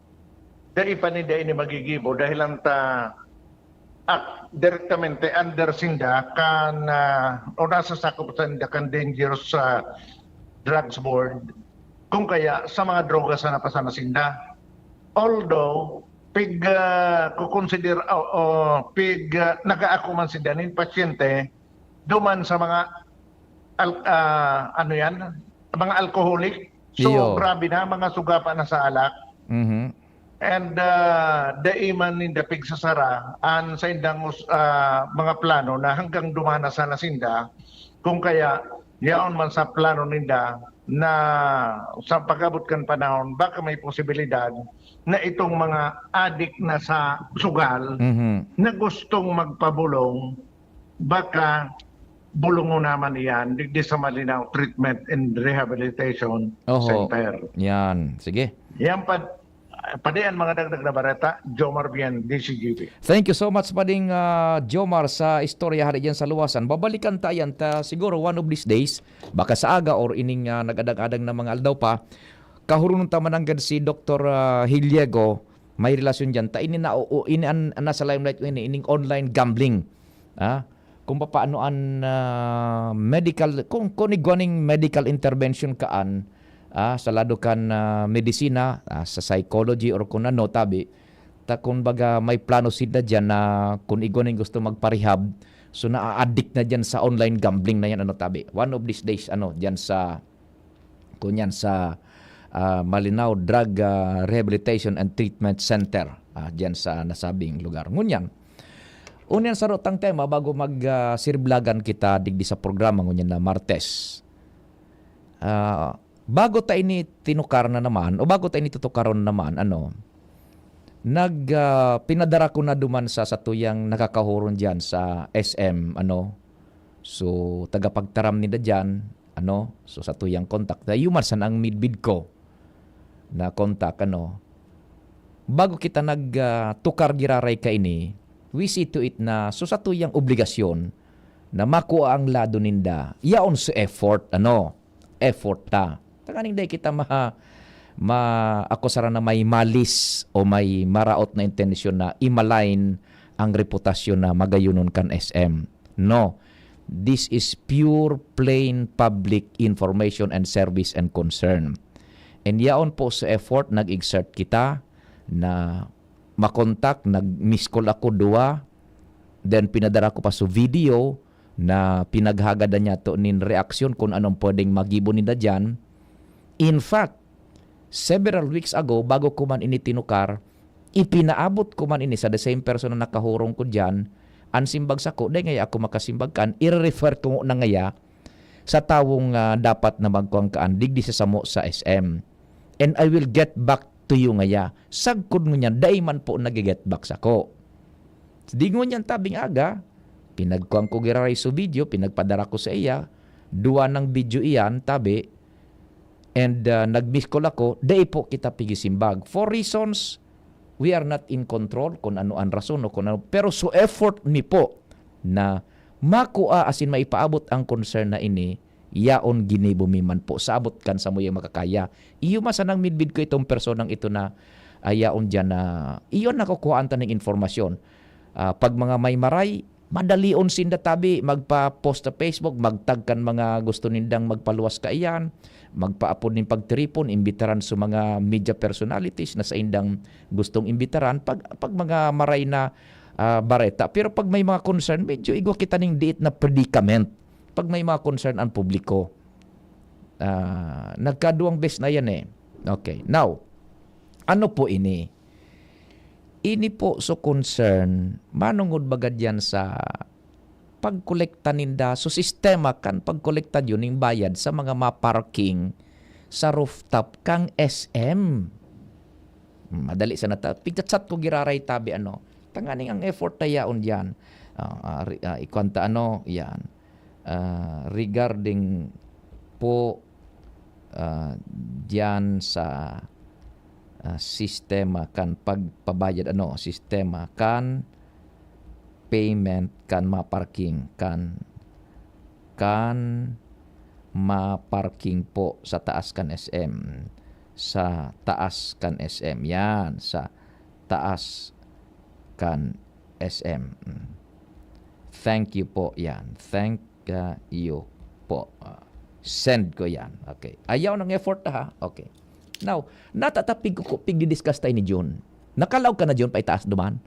dai pa ninda ini magigibo dahil ang ta ak direktamente under sinda kan ah, o nasa sakop sinda kan dangerous sa drugs board, kung kaya sa mga droga sana pa sana sinda. Although pig ah, kukonsider o, o pig ah, nagaako man sinda nin pasyente duman sa mga al- ah, ano yan, mga alcoholic. So Iyo. Grabe na, mga suga pa na sa alak. Mhm. And ah, dai man ninda pigsasara an saindang us- ah, mga plano na hanggang duman na sana sinda. Kung kaya, yaon man sa plano ninda na sa pag-abot kan panahon, baka may posibilidad na itong mga adik na sa sugal Mhm. na gustong magpabulong, baka bulungon naman iyan digdi sa Malinao Treatment and Rehabilitation Oho. Center. Yan. Sige. Yan pa, pati ang mga dagdag na bareta, Jomar Bien, D C G B. Thank you so much, Pading ah, Jomar, sa istorya hari dyan sa luwasan. Babalikan ta yan ta, siguro one of these days, baka sa aga or ining ah, nag-adang-adang na mga aldaw pa, kahurunon ta man nanggad si Doktor, ah, Hiliego, may relasyon diyan. Ta ini na, o, ini an, an nasa limelight ini, ining online gambling. Ah, kung papaano an, ah, medical, kung, kung igwa ning medical intervention kaan, ah, sa lado kan, ah, medisina, ah, sa psychology or kung ano, tabi, ta kumbaga may plano sila diyan na kung igwa ning gusto magpa-rehab, so naa-addict na diyan sa online gambling na yan, ano, tabi. One of these days, ano, diyan sa, kunyan sa, ah, Malinao Drug, ah, Rehabilitation and Treatment Center, ah, diyan sa nasabing lugar. Ngunyan, unya sa rotang tema, bago mag, ah, sirblagan kita digdi sa programa ngunyan na Martes. Ah, bago ta ini tinukar na naman, o bago ta ini tutukaron na naman, ano, nag, ah, pinadara ko na duman sa satuyang nakakahuron diyan sa S M, ano. So, tagapagtaram ninda diyan, ano, so satuyang contact. Dai man sana ang midbid ko na contact, ano. Bago kita nag, ah, tukar giraray kaini, we see to it na so satuyang obligasyon na makua ang lado ninda, yaon sa effort, ano, effort ta. Tanganing dai kita ma-, maakusaran na may malis o may maraot na intensyon na i-malign ang reputasyon na magayonon kan S M. No. This is pure, plain public information and service and concern. And yaon po sa effort, nag-exert kita na makontak, nag-miss call ako, duwa, then pinadara ko pa sa video na pinaghagadan niya to nin reaksyon kung anong pwedeng magibo ninda diyan. In fact, several weeks ago, bago ko man ini tinukar, ipinaabot ko man ini sa the same person na nakahurong ko diyan, an simbag sako, dai ngaya ako makasimbag kan, ire-refer ko na ngaya sa tawong, ah, dapat na magkuan kaan, digdi sa samo sa S M. And I will get back to you ngaya. Sagkod ngunyan, dai man po nag-get back sako. Di ngunyan tabing aga, pinagkuan ko giraray so video, pinagpadara ko sa iya, duwa nang video iyan, tabi, and, ah, nag-miss call ako, dai po kita pigisimbag. For reasons, we are not in control kung ano an rason o kung ano. Pero so effort mi po na makua asin maipaabot ang concern na ini, yaon ginibo mi man po sa abot kan samuyang makakaya. Iyo man sanang midbid ko itong personang ito na, ah, yaon diyan na, iyon nakukuhaan ta ning impormasyon. Ah, pag mga may maray, madalion sinda tabi, magpa-post sa Facebook, magtag kan mga gusto nindang magpaluwas kaiyan, magpaapod nin pagtiripon, imbitaran sa mga media personalities na saindang gustong imbitaran. Pag, pag mga maray na, ah, bareta. Pero pag may mga concern, medyo igwa kita ning diit na predicament. Pag may mga concern ang publiko. Ah, nagkaduwang bes na yan eh. Okay. Now, ano po ini? Ini po so concern, manungod baga diyan sa pagkolekta ninda, so sistema kan pagkolekta yun ning bayad sa mga maparking sa rooftop kang S M. Madali sana ta. Pigchat-chat ko giraray tabi, ano. Tanganing ang effort na yaon diyan. Ah, ah, ri-, ah, ikwanta, ano, yan. Ah, regarding po, ah, diyan sa, ah, sistema kan pagpabayad, ano, sistema kan payment kan maparking, kan, kan maparking po sa taas kan S M. Sa taas kan S M. Yan, sa taas kan S M. Mm. Thank you po, yan. Thank, ah, you po. Ah, send ko yan. Okay. Ayaw ng effort, ha? Okay. Now, natatapig ko, ko, pigdi-discuss tayo ni Jun. Nakalaog ka na, Jun, paitaas duman?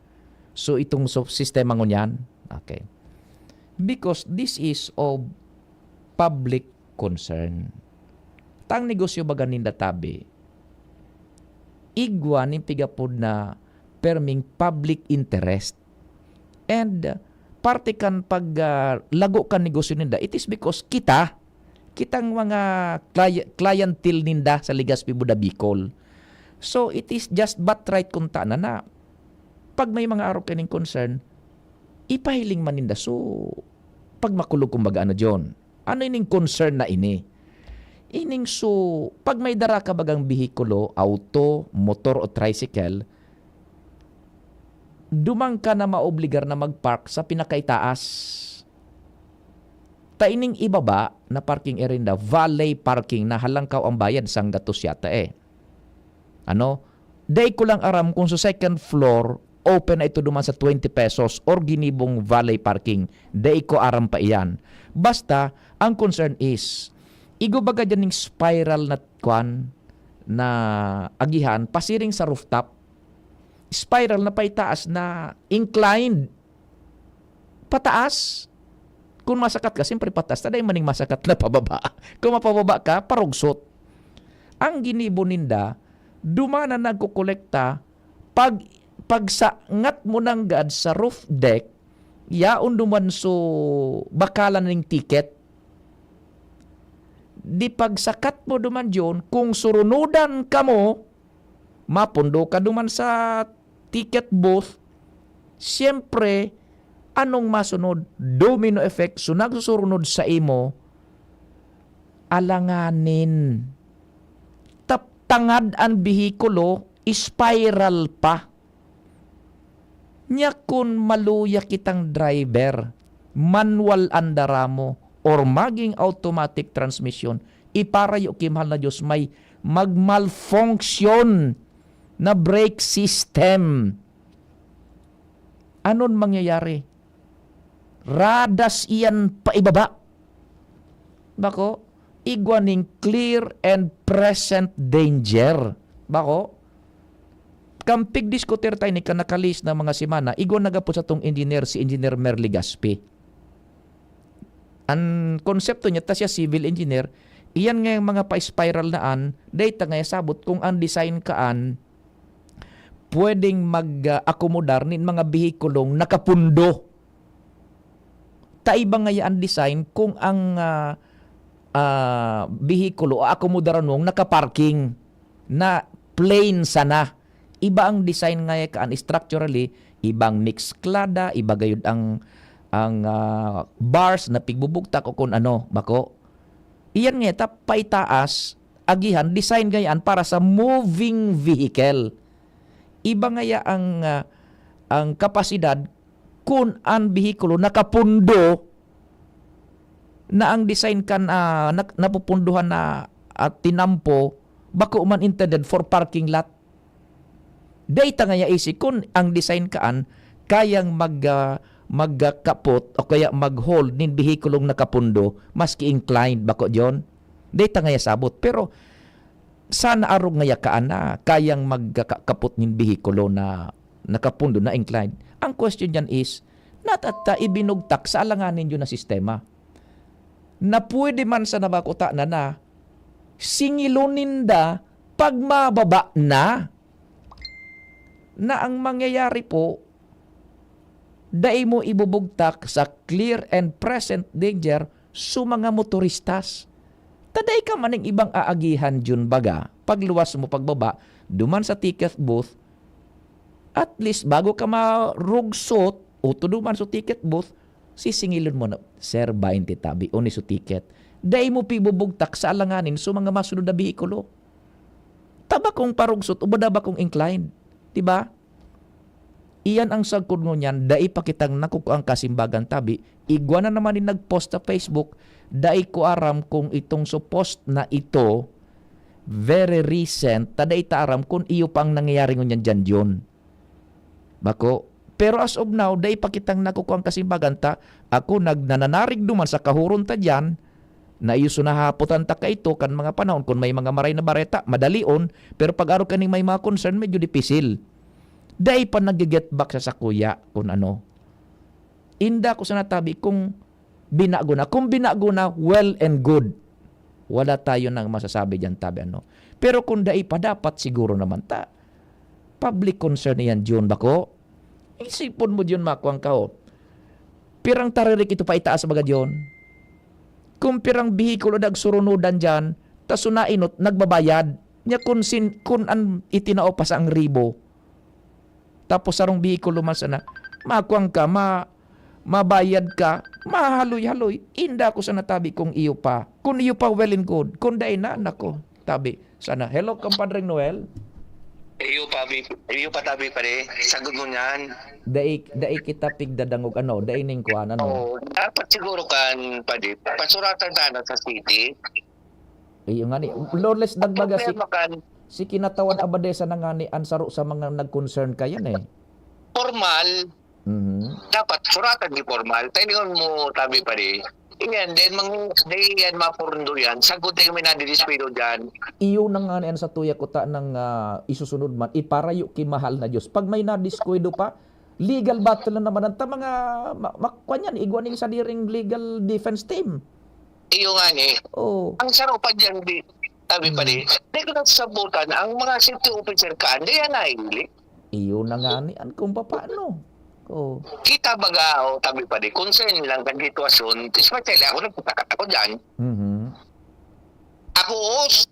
So, itong so, sistema ngunyan? Okay. Because this is of public concern. Tang negosyo baga ninda tabi, igwa nin pigapod na perming public interest. And, uh, parte kan pag, uh, lago kan negosyo ninda, it is because kita, kitang mga cli-, clientele ninda sa Legazpi Buda Bicol. So, it is just but right kung tana na pag may mga arog kaning concern, ipahiling man ninda. So, pag makulog, kumbaga, ano, John? Ano ining concern na ini? Ining so, pag may dara ka bagang behikulo, auto, motor o tricycle, duman ka na maobligar na mag-park sa pinakaitaas. Ta ining ibaba na parking area ninda, valet parking na halangkaw ang bayad, sanggatos yata eh. Ano? Dai ko lang aram kung sa second floor, open na ito duman sa twenty pesos or ginibong valet parking. Dai ko aram pa iyan. Basta, ang concern is, igo baga dyan ning spiral na kwan, na agihan, pasiring sa rooftop. Spiral na paitaas na inclined. Pataas. Kung masakat ka, siyempre pataas. Ta dai man ning masakat na pababa. Kung mapababa ka, parugsot. Ang ginibo ninda, duman na nagkokolekta, pag, pagsangat mo nanggad sa roof deck, yaon duman so bakalan ning ticket. Di pagsakat mo duman diyon, kung surunudan kamo, mapundo ka duman sa ticket booth, siyempre, anong masunod? Domino effect. So, nagsusurunod sa imo, alanganin. Tap-, tangad an behikulo, spiral pa. Nya kun maluya kitang driver, manual an dara mo, or maging automatic transmission, iparayo ki mahal na Diyos, may magmalfunction na brake system. Anon mangyayari? Radas iyan paibaba. Bako, igwa ning clear and present danger. Bako, kan pigdiskutir ta ini kan nakalihis na mga semana, igwa nagapod satong engineer, si Engineer Mer Legaspi. An konsepto niya, ta siya civil engineer, iyan ngayang mga pa-spiral na an, dai ta ngaya sabot kung ang design kaan pwedeng mag, ah, akomodar nin mga behikulong nakapundo. Ta iba ngaya an design kung ang, ah, ah, behikulo o akomodaran mong nakaparking na plain sana. Iba ang design ngaya kaan structurally, ibang mixed clad, iba gayud ang, ang, ah, bars na pigbubugtak o kun ano, bako. Iyan ngaya ta paitaas, agihan, design ngayaan para sa moving vehicle. Iba ngaya ang, ah, ang kapasidad kun an behikulo nakapundo na ang design kan, ah, nak-, napupundohan na at tinampo, bako man intended for parking lot. Dai ta ngaya isi kun ang design kaan kayang mag, ah, magkapot o kaya mag-hold nin behikulong nakapundo, maski inclined, bako, John? Dai ta ngaya sabot. Pero sana arog ngaya kaan na kayang magkakapot nin behikulo na nakapundo, na inclined. Ang question diyan is, natatta ibinugtak sa alanganin yun na sistema? Na pwede man sa nabakota na na, singilon ninda pag mababa na. Na ang mangyayari po, dai mo ibubugtak sa clear and present danger sa mga motoristas. Ta dai ka maning ibang aagihan diyon baga, pagluwas mo pagbaba, duman sa ticket booth, at least bago ka marugsot o tuduman sa ticket booth, sisingilon mo na, "Sir, baynte tabi, uni so ticket." Dai mo pibubugtak sa alanganin sa mga masunod na behikulo. Ta bakong parugsot o bada bakong inclined, di ba? Iyan ang sagkod ngunyan, dai pa kitang nakukuang kasimbagan tabi. Igwa na naman nin nag-post sa Facebook, dai ko aram kung itong so post na ito, very recent, ta dai ta aram kung iyo pang nangyayari ngunyan diyan, John. Bako. Pero as of now, dai pa kitang nakukuang kasimbagan ta. Ako nag-, nananarig duman sa kahuron ta diyan, na iyo so nahapotan ta kaito kan mga panahon kun may mga maray na bareta, madalion, pero pag-arog kaning may mga concern, medyo dipisil. Dai pa nag-get back sa sakuya kun ano. Inda ko sana tabi kung binago na. Kung binago na, well and good. Wala tayo nang masasabi diyan, tabi ano. Pero kung dai pa, dapat siguro naman ta. Public concern na yan, John, bako. Isipon mo, John, makuang ka, oh. Pirang taririk ito pa itaas, baga, John? Kung pirang behikulo nagsurunudan diyan, ta so nainot, nagbabayad. Nya kun sin-, kun an itinao pa sa ang ribo, tapos sarong behikulo man sana, makuang ka, ma-, mabayad ka, mahaloy-haloy. Inda ko sana tabi kung iyo pa. Kung iyo pa, well and good. Kung dai na, nako, tabi sana. Hello, Compadre Noel. Iyo pa, bi-, iyo pa tabi, pare. Sagod mo niyan. Dai, dai kita pigdadangog, ano, dai ning kuan, ano. Oo, dapat siguro kan, padi, pasuratan sana sa city. Iyo nga ni, Lawless nagbaga si Problema kan, Si Kinatawan Abadesa na ngani an saro sa mga nag-concern kaiyan, eh. Pormal. Mhm. Dapat suratan di pormal. Talingon mo, tabi pa di. Iyan, then mang-, di yan mapurundo yan. Sagkod tayo may nadidiskuido dyan. Iyo na ngani an satuya kuta nang, ah, isusunod man, iparayo ki mahal na Diyos. Pag may nadiskuido pa, legal battle na naman. An ta mga ma-, ma-, kwan yan, igwa ning sadiring legal defense team. Iyo nga ni. Oo. Ang saro pa dyan, di, tabi pa di, Hmm. di ko nasasabutan, ang mga safety officer ka, di yan nahili. Iyo na nga ni, an kung papaano. Oo. Kita baga, o, tabi pa di, concern lang kan sitwasyon, especially ako, nagtatakot ako dyan. Mhm. Ako, os,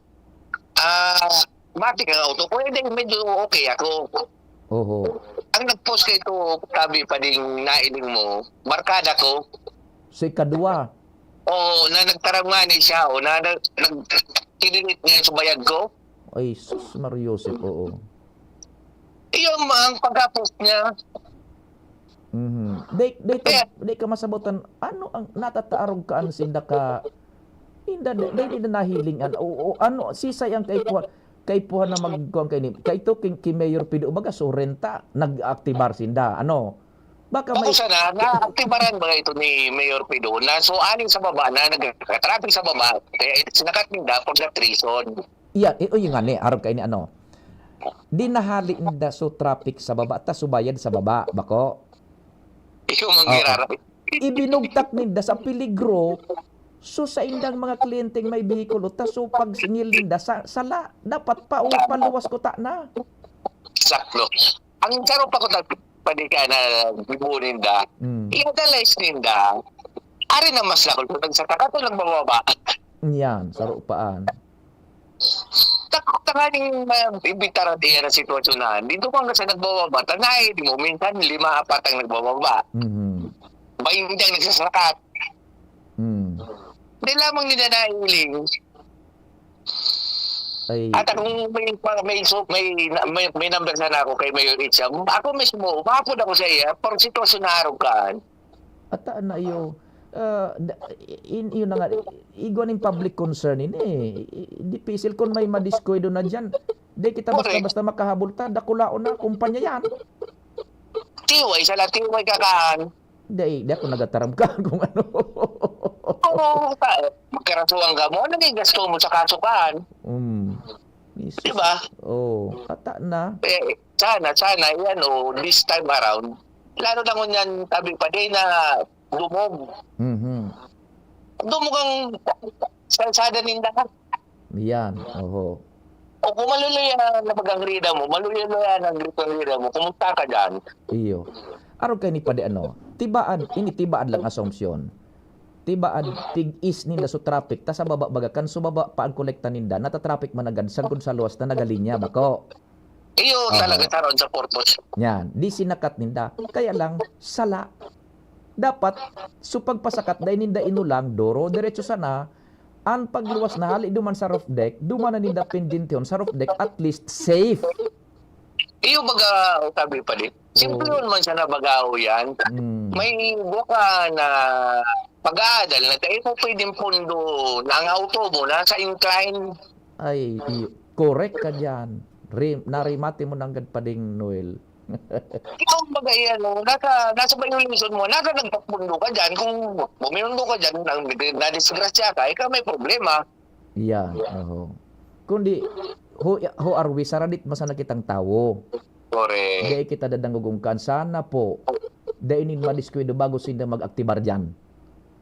ah, matik ang auto ko, hindi, medyo okay ako. Oho. Ang nag-post kay ito, tabi pa ding nailing mo, barkada ko. Si kadwa. Oo, na nagtaram nga ni siya, o, na, na, nag-, kinilit niya sa bayag ko. Ay, sus, Mario Joseph, oo. Iyon ang pagkapos niya. Mhm. Di, di ka, Kaya di ka masabotan, ano ang natataarog ka an sinda ka, inda, di, di, di na nahiling an, o, o, ano, sisay ang kaipuhan, kaipuhan na magkuhan kaini? Kaito, ki, ki Mayor Pido, baga, so renta, nag-aktibar sinda, ano? Baka Ako may sana, naaktibaran ba ito ni Mayor Pido na so aning sa baba na nagka-traffic sa baba, kaya ito sinakat ninda for that reason. Iya, i-, o, yun nga ni, arog kaini, ano, di nahali ninda so traffic sa baba, ta so bayad sa baba, bako? Ikaw mang Oo. girarap. Ibinugtak ninda sa peligro, so saindang mga kliyenteng may behikulo, ta so pagsingil ninda sa, sala, dapat pa, o, paluwas kuta na. Sakto. Ang saro pa ko tag-, pwede ka na gibo ninda, Mm. i-analyze ninda. Ari na mas lakol kung nagsasaka to, nagbababa. Yan, saro paan. Tak-, tanganing ma-, imbitara diyan ang sitwasyon na. Dito pa nga sa nagbababa, tanay, di mo, minsan lima, apat ang nagbababa. Mhm. Bain dyan nagsasaka. Mm. Di lamang nila nailing. Ay. At kung may, may, may, may, may number sana ako kay Mayor Itza, ako mismo, umapod ako sa iya, para sitwasyon na araw kaan. At, ah, na iyo, ah, da-, in, yun na nga, igwa ning public concern ini, eh. I, i, dipisil kun may madiskuido na diyan. Di kita Correct. basta-basta makahabol ta, dakulaon na, kumpanya yan. Tiway, sa la, tiway kakaan. Dai, di ako nagataram ka kung ano. Oo, ta-, magkarasuhan ka mo. Ano yung gasto mo sa kasukan? Mm. Jesus. Di ba? Oh, ata na. Eh, sana, sana, yan, oh, this time around. Lalo na ngunyan, tabi pa, di na dumog. Mhm. Dumog ang kalsada ninda. Yan, oho. O kung maluluya na pag-angrida mo, maluluya na ang gripo-angrida mo, kumusta ka dyan? Iyo. Arog kaini pa di ano, tibaan, ini tibaan lang assumption. Tibaan, tig-is ninda so traffic, ta sa baba baga kan so baba pa ang kolekta ninda, nata-traffic man agad, sagkod sa luwas na nagalinya, bako? Iyo Aha. talaga, taron sa purpose. Yan, di sinakat ninda. Kaya lang, sala. Dapat, so pagpasakat, dai ninda inulang, doro, diretso sana, An pagluwas na hali duman sa roof deck, duman na ninda pendyentehon sa roof deck, at least safe. Iyo baga, o, sabi pa din. Simple Oo. naman siya na baga, o, yan. Mm. May buka na pag-aadal na tayo mo pwedeng pondo na ang auto mo nasa incline. Ay, iyo. Correct ka diyan. Re-, narimate mo nanggad pa ding, Noel. Ikaw, baga, yan, no? Nasa, nasa violation mo, nasa nagpapundo ka dyan. Kung buminundo ka dyan, nang nadisgrasya ka, ikaw may problema. Yan, oho. Kundi, who, who are we? Saradit man sana kitang tawo. Correct. Dai kita dadangog kan sana po. Dai nin madiskuido bago sinda mag-aktibar dyan.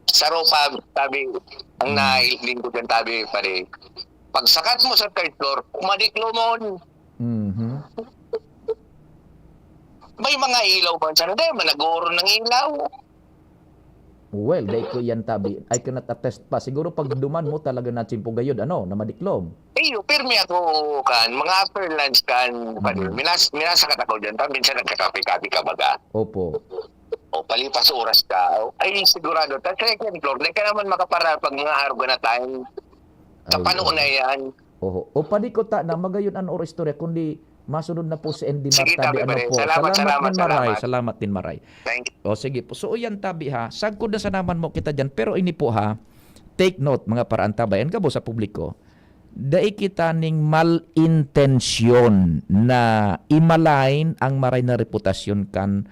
Saro pa, tabi, ang Hmm. nahiling ko dyan, tabi, pare. Pagsakat mo sa third floor, umadiklomon. Mhm. May mga ilaw man sana, dai man nag-ooro ng ilaw. Well, dai ko yan, tabi. I cannot attest pa. Siguro pag duman mo talaga na tsimpo gayod, ano, na madiklom. Iyo, pirmi ako kan, mga after lunch kan, pare. Mhm. Minas-, minasakat ako dyan, pag minsan nagkakape-kape ka baga. Opo. O, palipas oras ka. O, ay, sigurado, ta second floor, di ka naman makapara pag mga arog na time. Ay, Kapano oo. na yan? Oho. O, padikot ta na, magayon an oro istorya, kundi masunod na po si N D Sige, Marta, tabi di ano pare. po. Salamat, Salamat salamat, din, Maray. salamat. Salamat din, Maray. Thank you. O, sige po. So, yan, tabi, ha. Sagkod na sa naman mo kita dyan. Pero ini po, ha, take note, mga paraantabay. Ang gabo sa publiko. dai kita ning mal intensyon na i-malign ang maray na reputasyon kan,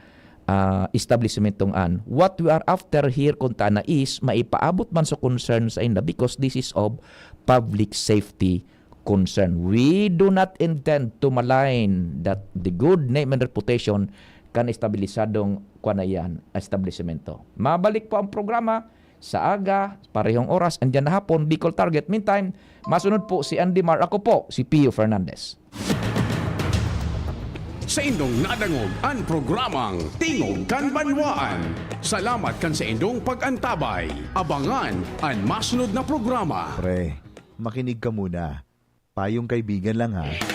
ah, establisementong an. What we are after here, kuntana, is maipaabot man sa concern sa inda because this is of public safety concern. We do not intend to malign that the good name and reputation kan estabilisadong, kuwan na yan, establisemento. Mabalik po ang programa sa aga, parehong oras, and dyan na hapon, Bicol Target. Meantime, masunod po si Andy Mar. Ako po, si Pio Fernandez. Saindong nadangog an programang Tingog kan Banwaan. Salamat kan saindong pag-antabay. Abangan an masunod na programa. Pre, makinig ka muna. Payong kaibigan lang ha.